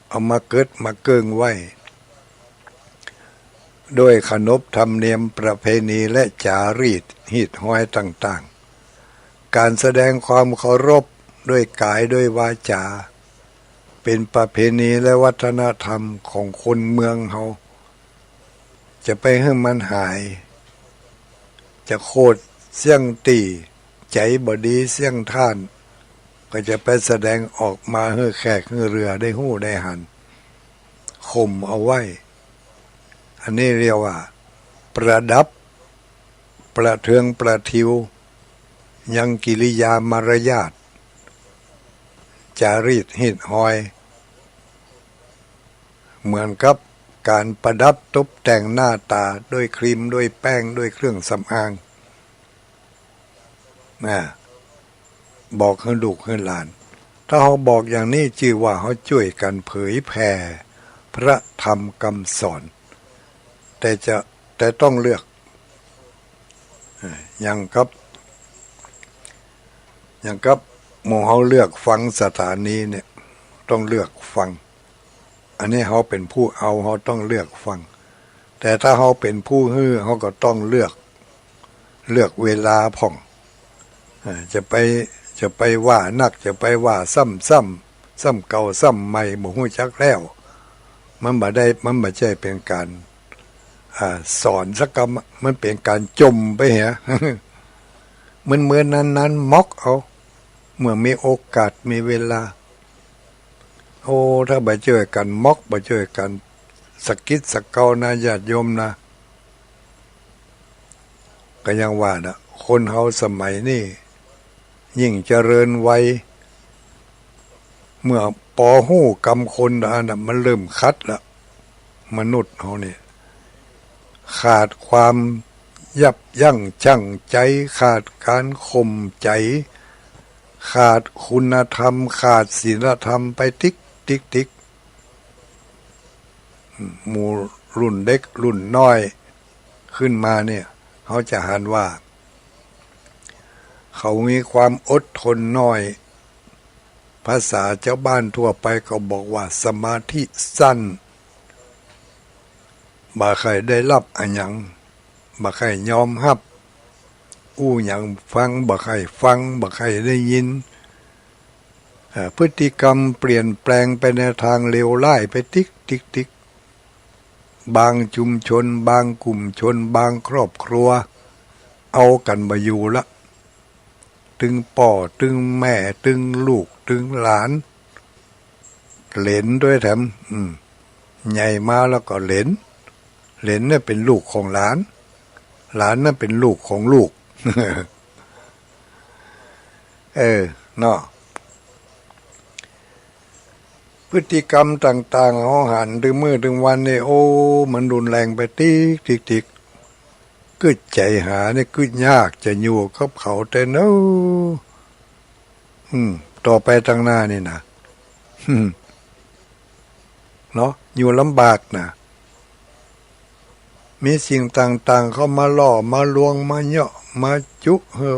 เอามาเก็บมาเกิ่งไว้ ด้วยขนบธรรมเนียมประเพณีและจารีตฮีตฮอยต่างๆ ก๋านแสดงความเคารพด้วยก๋ายด้วยวาจ๋า เป๋นประเพณีและวัฒนธรรมของคนเมืองเฮา จะไปหื้อมันหาย จะโขดเสี้ยงตี้ใจ๋บ่ดีเสี้ยงท่าน ก็จะไปแสดงออกมาหื้อแขกหื้อเรือได้ฮู้ได้หัน ข่มเอาไว้ อันนี้เรียกว่าประดับ ประเทืองประทิว ยังกิริยามารยาท จารีตฮีตฮอย เหมือนกับก๋านประดับตบแต่งหน้าต๋าด้วยครีม ด้วยแป้ง ด้วยเครื่องสำอาง นะ บอกหื้อลูกหื้อหลาน ถ้าเฮาบอกอย่างนี้จื้อว่าเฮาจ้วยกั๋นเผยแผ่พระธรรมกำสอน แต่จะ แต่ต้องเลือก เอ่อ อย่างกับ อย่างกับหมู่เฮาเลือกฟังสถานีเนี่ย ต้องเลือกฟัง อันนี้เฮาเป๋นผู้เอา เฮาต้องเลือกฟัง แต่ถ้าเฮาเป๋นผู้หื้อ เฮาก็ต้องเลือก เลือกเวลาพ่อง เอ่อ จะไป จะไปว่านัก จะไปว่าซ้ำๆ ซ้ำเก่าซ้ำใหม่ บ่ฮู้จักแล้ว มันบ่ได้ มันบ่ใจ้เป๋นก๋าน อ่า สอนสักกำ มันเป๋นก๋านจ่มไปเหีย มันเหมือนนั้นๆ ม็อกเอา เมื่อมีโอกาสมีเวลา โอ้ ถ้าบ่จ้วยกั๋นม็อก บ่จ้วยกั๋นสะกิดสะเกานะ ญาติโยมนะ ก็ยังว่านะ คนเฮาสมัยนี้ยิ่งเจริญวัย เมื่อปอฮู้กำคนแล้วนะ มันเริ่มขัดละ มนุษย์เฮาเนี่ย ขาดความยับยั้งชั่งใจ๋ ขาดก๋านข่มใจ๋ ขาดคุณธรรม ขาดศีลธรรมไปติ๊กติ๊กติ๊ก หมู่รุ่นเด็กรุ่นน้อยขึ้นมาเนี่ย เขาจะหันว่า เขามีความอดทนน้อย ภาษาจาวบ้านทั่วไปก็บอกว่าสมาธิสั้น บ่ใค่ได้ฮับอะหยัง บ่ใค่ยอมฮับ อู้หยังฟัง บ่ใค่ฟัง บ่ใค่ได้ยิน เอ่อ พฤติกรรมเปลี่ยนแปลงไปในตางเลวร้ายไปติ๊กติ๊กติ๊ก บางชุมชน บางกลุ่มชน บางครอบครัว เอากั๋นบ่อยู่ละ ตึงป้อ ตึงแม่ ตึงลูก ตึงหลาน เหลนตวยแถม อืม ใหญ่มาแล้วก็เหลน เหลนเนี่ยเป๋นลูกของหลาน หลานเนี่ยเป๋นลูกของลูก เออ เนาะ พฤติกรรมต่างๆ เฮาหันตึงมื้อตึงวันนี่ โอ้ มันรุนแรงไปติ๊กติ๊กติ๊ก กึ๊ดใจ๋หาเนี่ย กึ๊ดยากจะอยู่กับเขาแต๊เนาะ อืม ต่อไปตางหน้านี่นะ อืม เนาะ อยู่ลำบากนะ มีสิ่งต่างๆ เข้ามาล่อ มาลวง มาเยาะ มาจุหื้อ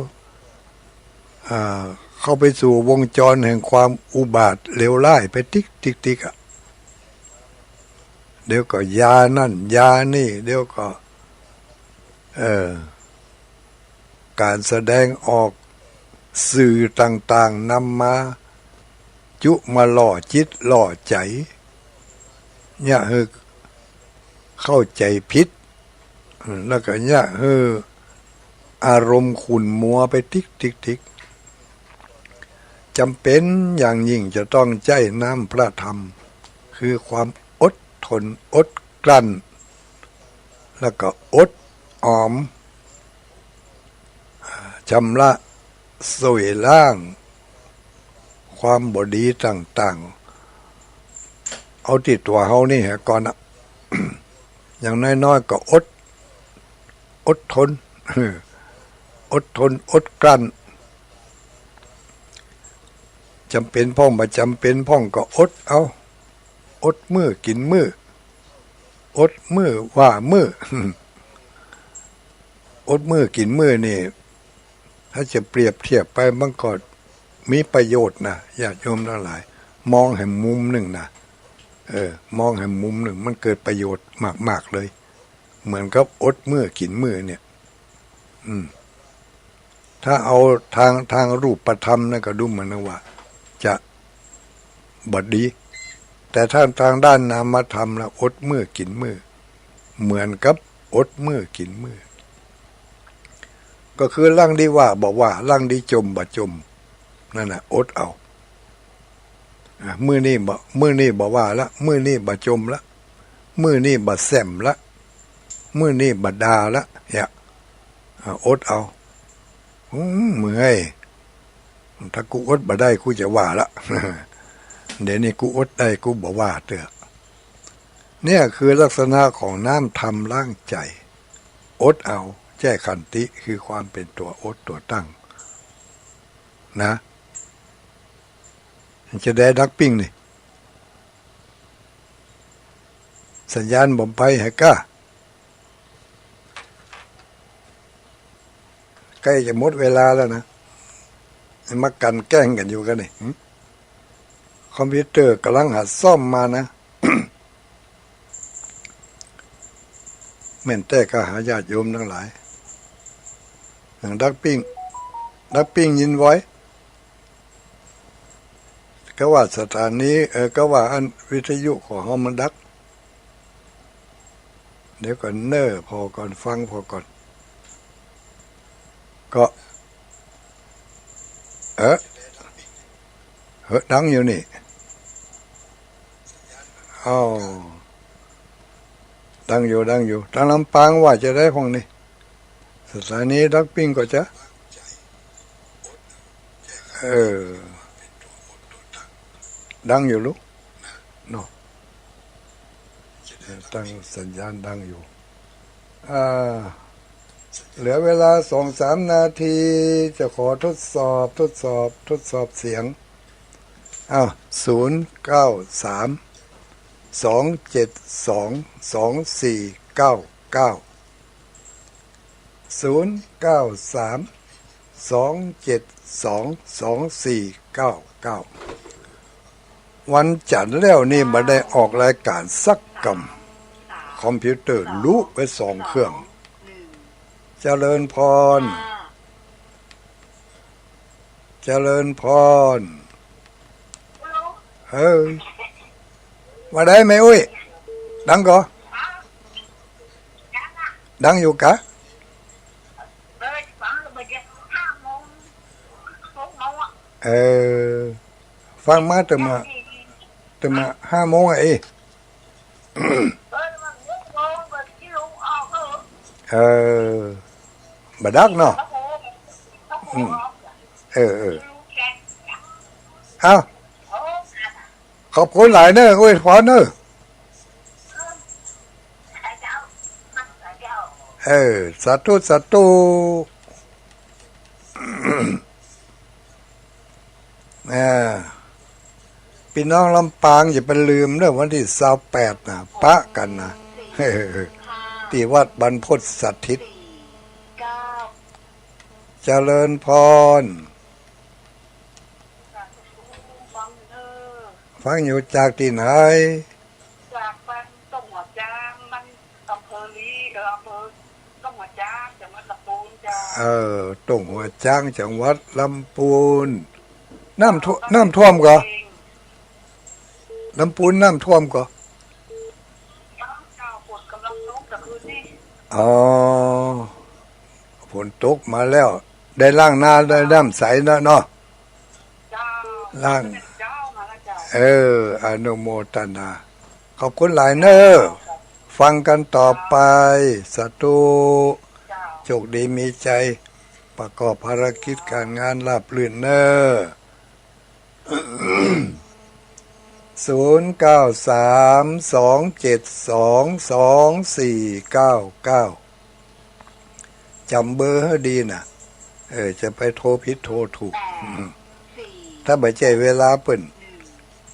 อ่า เข้าไปสู่วงจรแห่งความอุบาทเลวร้ายไปติ๊กติ๊กติ๊กอะ เดี๋ยวก็ยานั่น ยานี่ เดี๋ยวก็ เอ่อ ก๋านแสดงออก สื่อต่างๆ นำมาจุมาล่อจิตล่อใจ๋ เยียะหื้อเข้าใจ๋ผิด แล้วก็เยียะหื้ออารมณ์ขุ่นมัวไปติ๊กติ๊กติ๊ก จ๋ำเป๋นอย่างยิ่งจะต้องใจ๊น้ำพระธรรม คือความอดทนอดกลั้น แล้วก็อดออม อ่า ชำระสวยล้างความบ่ดีต่างๆ เอาตี้ตั๋วเฮานี่แหะก่อนนะ อย่างน้อยๆ ก็อด อดทน อดทน อดกลั้น จ๋ำเป๋นพ่อง บ่จ๋ำเป๋นพ่องก็อดเอา อดมื้อกิ๋นมื้อ อดมื้อว่ามื้อ อดมื้อกิ๋นมื้อนี่ ถ้าจะเปรียบเทียบไปมันก็มีประโยชน์นะ ญาติโยมตังหลาย มองแหมมุมนึ่งนะ เออ มองแหมมุมนึ่ง มันเกิดประโยชน์มากๆ เลย เหมือนกับอดมื้อกิ๋นมื้อเนี่ย อืม ถ้าเอาตาง ตางรูปธรรมนะก็ดูเหมือนว่าจะบ่ดี แต่ถ้าตางด้านนามธรรมนะ อดมื้อกิ๋นมื้อ เหมือนกับอดมื้อกิ๋นมื้อ ก็คือลางดีว่าบ่ว่า ลางดีจ่มบ่จ่ม นั่นน่ะ อดเอา อ่ะ มื้อนี้บ่ มื้อนี้บ่ว่าละ มื้อนี้บ่จ่มละ มื้อนี้บ่แซ่มละ มื้อนี้บ่ด่าละ เนี่ย อ่ะ อดเอา อืม เมื่อย ถ้ากูอดบ่ได้ กูจะว่าละ เดี๋ยวนี้กูอดได้ กูบ่ว่าเตื้อ เนี่ยคือลักษณะของน้ำธรรมล้างใจ๋ อดเอา ใจ๊ขันติ คือความเป๋นตั๋วอดตั๋วตั้ง นะ จะได้ดักปิ้งนี่ สัญญาณบ่ไปหาก้า ใก้จะหมดเวลาแล้วนะ มากั๋นแกล้งกั๋นอยู่กั๋นนี่ หึ คอมพิวเตอร์ก่ำลังหัดซ่อมมานะ แม่นแต๊ก่าหาญาติโยมตังหลาย อย่างดักปิ้ง ดักปิ้งยินไหว ก็ว่าสถานี เออ ก็ว่าอันวิทยุของเฮามันดัก เดี๋ยวก่อนเน้อ ผ่อก่อน ฟังผ่อก่อน ก็ เออ เฮ้อ ดังอยู่นี่ อ้าว ดังอยู่ ดังอยู่ ตางลำปางว่าจะได้พ่องนี่ สถานีดักปิ้งก็จะ เออ ดังอยู่ลูก เนาะ ตั้งสัญญาณดังอยู่ อ่า เหลือเวลาสองสามนาที จะขอทดสอบ ทดสอบ ทดสอบเสียง อ้าว ศูนย์เก้าสาม สองเจ็ดสอง สองสี่เก้าเก้า ศูนย์เก้าสาม สองเจ็ดสอง สองสี่เก้าเก้า วันจันทร์แล้วนี่บ่ได้ออกรายการสักกำ คอมพิวเตอร์ลุไปสองเครื่อง เจริญพร เจริญพร เฮ้ย ว่าได้ไหมอุ้ย ดังก่อ ดังอยู่กะ เออ ฟังมาแต่มา แต่มาห้าโมงอะเอ้ย เออ บ่ดักเนาะ อืม เออ เออ เอ้า ขอบคุณหลายเนอะ อวยพรเนอะ เออ สาธุ สาธุ อ่า ปี้น้องลำปางอย่าไปลืมเนอะ วันตี้ซาวแปดนะ ปะกั๋นนะ ตี้วัดบรรพตสถิต เจริญพร ฟังอยู่จากตี้ไหน จากบ้านต้งหัวจ๊าง บ้าน อำเภอลี เออ อำเภอต้งหัวจ๊าง จังหวัดลำปูนเจ้า เออ ต้งหัวจ๊าง จังหวัดลำปูน น้ำท่วม น้ำท่วมก่อ ลำปูนน้ำท่วมก่อ เจ้า ฝนก่ำลังตกเมื่อคืนนี้ อ๋อ ฝนตกมาแล้ว ได้ล้างนา ได้น้ำใสแล้วเนาะ เจ้า ล้าง เจ้า มาแล้วเจ้า เออ อนุโมทนา ขอบคุณหลายเนอะ ฟังกั๋นต่อไป สาธุ เจ้า โชคดีมีชัย ประกอบภารกิจก๋านงานราบรื่นเนอะ ศูนย์เก้าสาม สองเจ็ดสอง สองสี่เก้าเก้า จ๋ำเบอร์หื้อดีนะ เออ จะไปโทรผิดโทรถูก ถ้าบ่ใจ้เวลาเปิ้น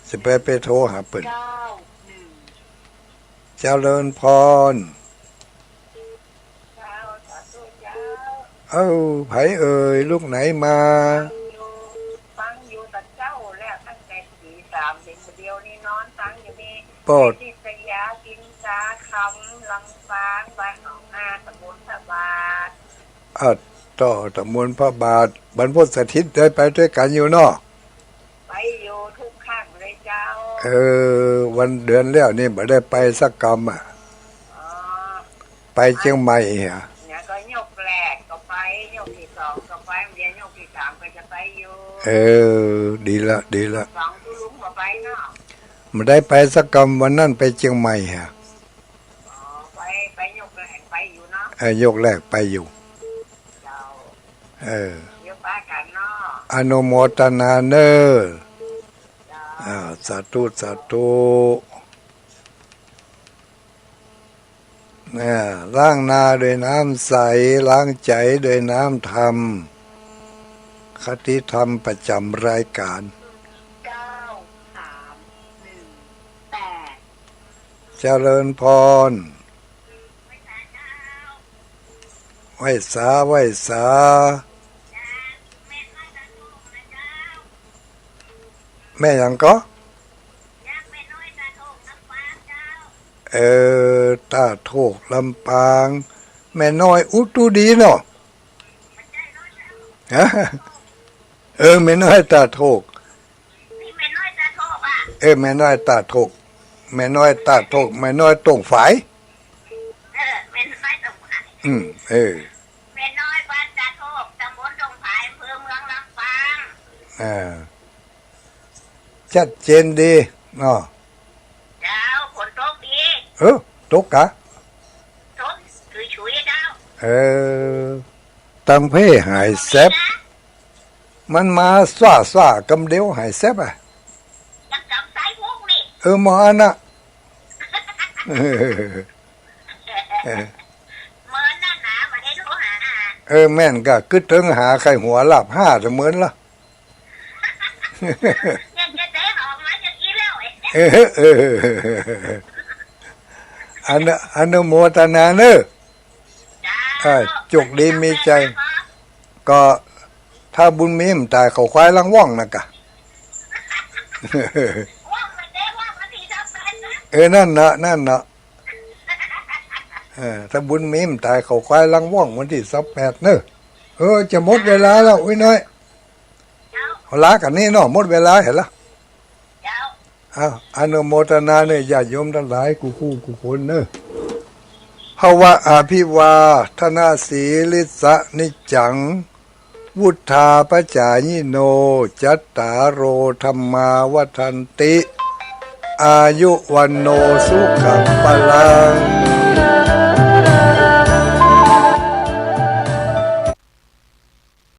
จะไป ไปโทรหาเปิ้น เจริญพร เจ้า สาธุเจ้า เอ้า ใผเอ่ย ลูกไหนมา ฟังอยู่ ฟังอยู่แต่เจ๊าแล้ว ตั้งแต่ตีสาม เดี๋ยวนี้นอนฟังอยู่นี่ ปอด นิตยา กินสาคำ ลำปาง บ้านหนองนา ตำบลพระบาท อ่ะ ต่อ ตำบลพระบาท บรรพตสถิตได้ไปตวยกั๋นอยู่เนาะ ไปอยู่ทุกครั้งเลยเจ้า เออ วันเดือนแล้วนี่บ่ได้ไปสักกำอะ อ๋อ ไปเจียงใหม่เหรอ เนี่ยก็ยกแรกก็ไป ยกตี้สองก็ไป เดี๋ยวยกตี้สามก็จะไปอยู่ เออ ดีละ ดีละ สองตุลุงก็ไปเนาะ บ่ได้ไปสักกำ วันนั้นไปเจียงใหม่เหรอ อ๋อ ไป ไปยกแรกไปอยู่เนาะ เออ ยกแรกไปอยู่ เจ้า เออ เดี๋ยวปะกั๋นเนาะ อนุโมทนาเนอะ เจ้า อ่า สาธุ สาธุ อ่า ล้างนาด้วยน้ำใส ล้างใจ๋ด้วยน้ำธรรม คติธรรมประจ๋ำรายก๋าน เก้าสามหนึ่งแปด เจริญพร ไหว้สา ไหว้สา แม่หยังก่อ เออ ต้าโทก ลำปาง แม่น้อยอุตุดีเนาะ ฮะ เออ แม่น้อยต้าโทก เออ แม่น้อยต้าโทก แม่น้อยต้าโทก แม่น้อยต้งฝาย เออ แม่น้อยต้งฝาย อืม เออ แม่น้อยบ้านต้าโทก ตำบลต้งฝาย อำเภอเมืองลำปาง อ่า ชัดเจนดีเนาะ เจ้า ฝนตกดี เออ ตกกะ ตก ชุยๆ เจ้า เออ ตังเพ่หายแซบ มันมาซ่าๆ กำเดียวหายแซบอะ เออ หมออันน่ะ เออ แม่นก่ะ กึ๊ดเถิงหาใค่หัวลาบห้าเสมือนละ เออ เออ อนุ อนุโมทนาเน่อ เออ จุกดีมีใจ๋ ก็ถ้าบุญมีมันต๋ายเข้าควายหลังว่องนะก่ะ เออ นั่นเนาะ นั่นเนาะ เออ ถ้าบุญมีมันต๋ายเข้าควายหลังว่องวันตี้ซาวแปดเน่อ เออ จะหมดเวลาแล้ว อุ๊ยน้อย เอาลากั๋นนี่เนาะ หมดเวลาหั้นละ เอ้า อนุโมทนาเน่อ ญาติโยมตังหลาย กู้คู่กู้คนเน่อ ภวะอภิวาทนสีลิสสะนิจจัง วุฑฒาปจายิโน จัตตาโร ธัมมา วัฑฒันติ อายุ วัณโณ สุขัง พลัง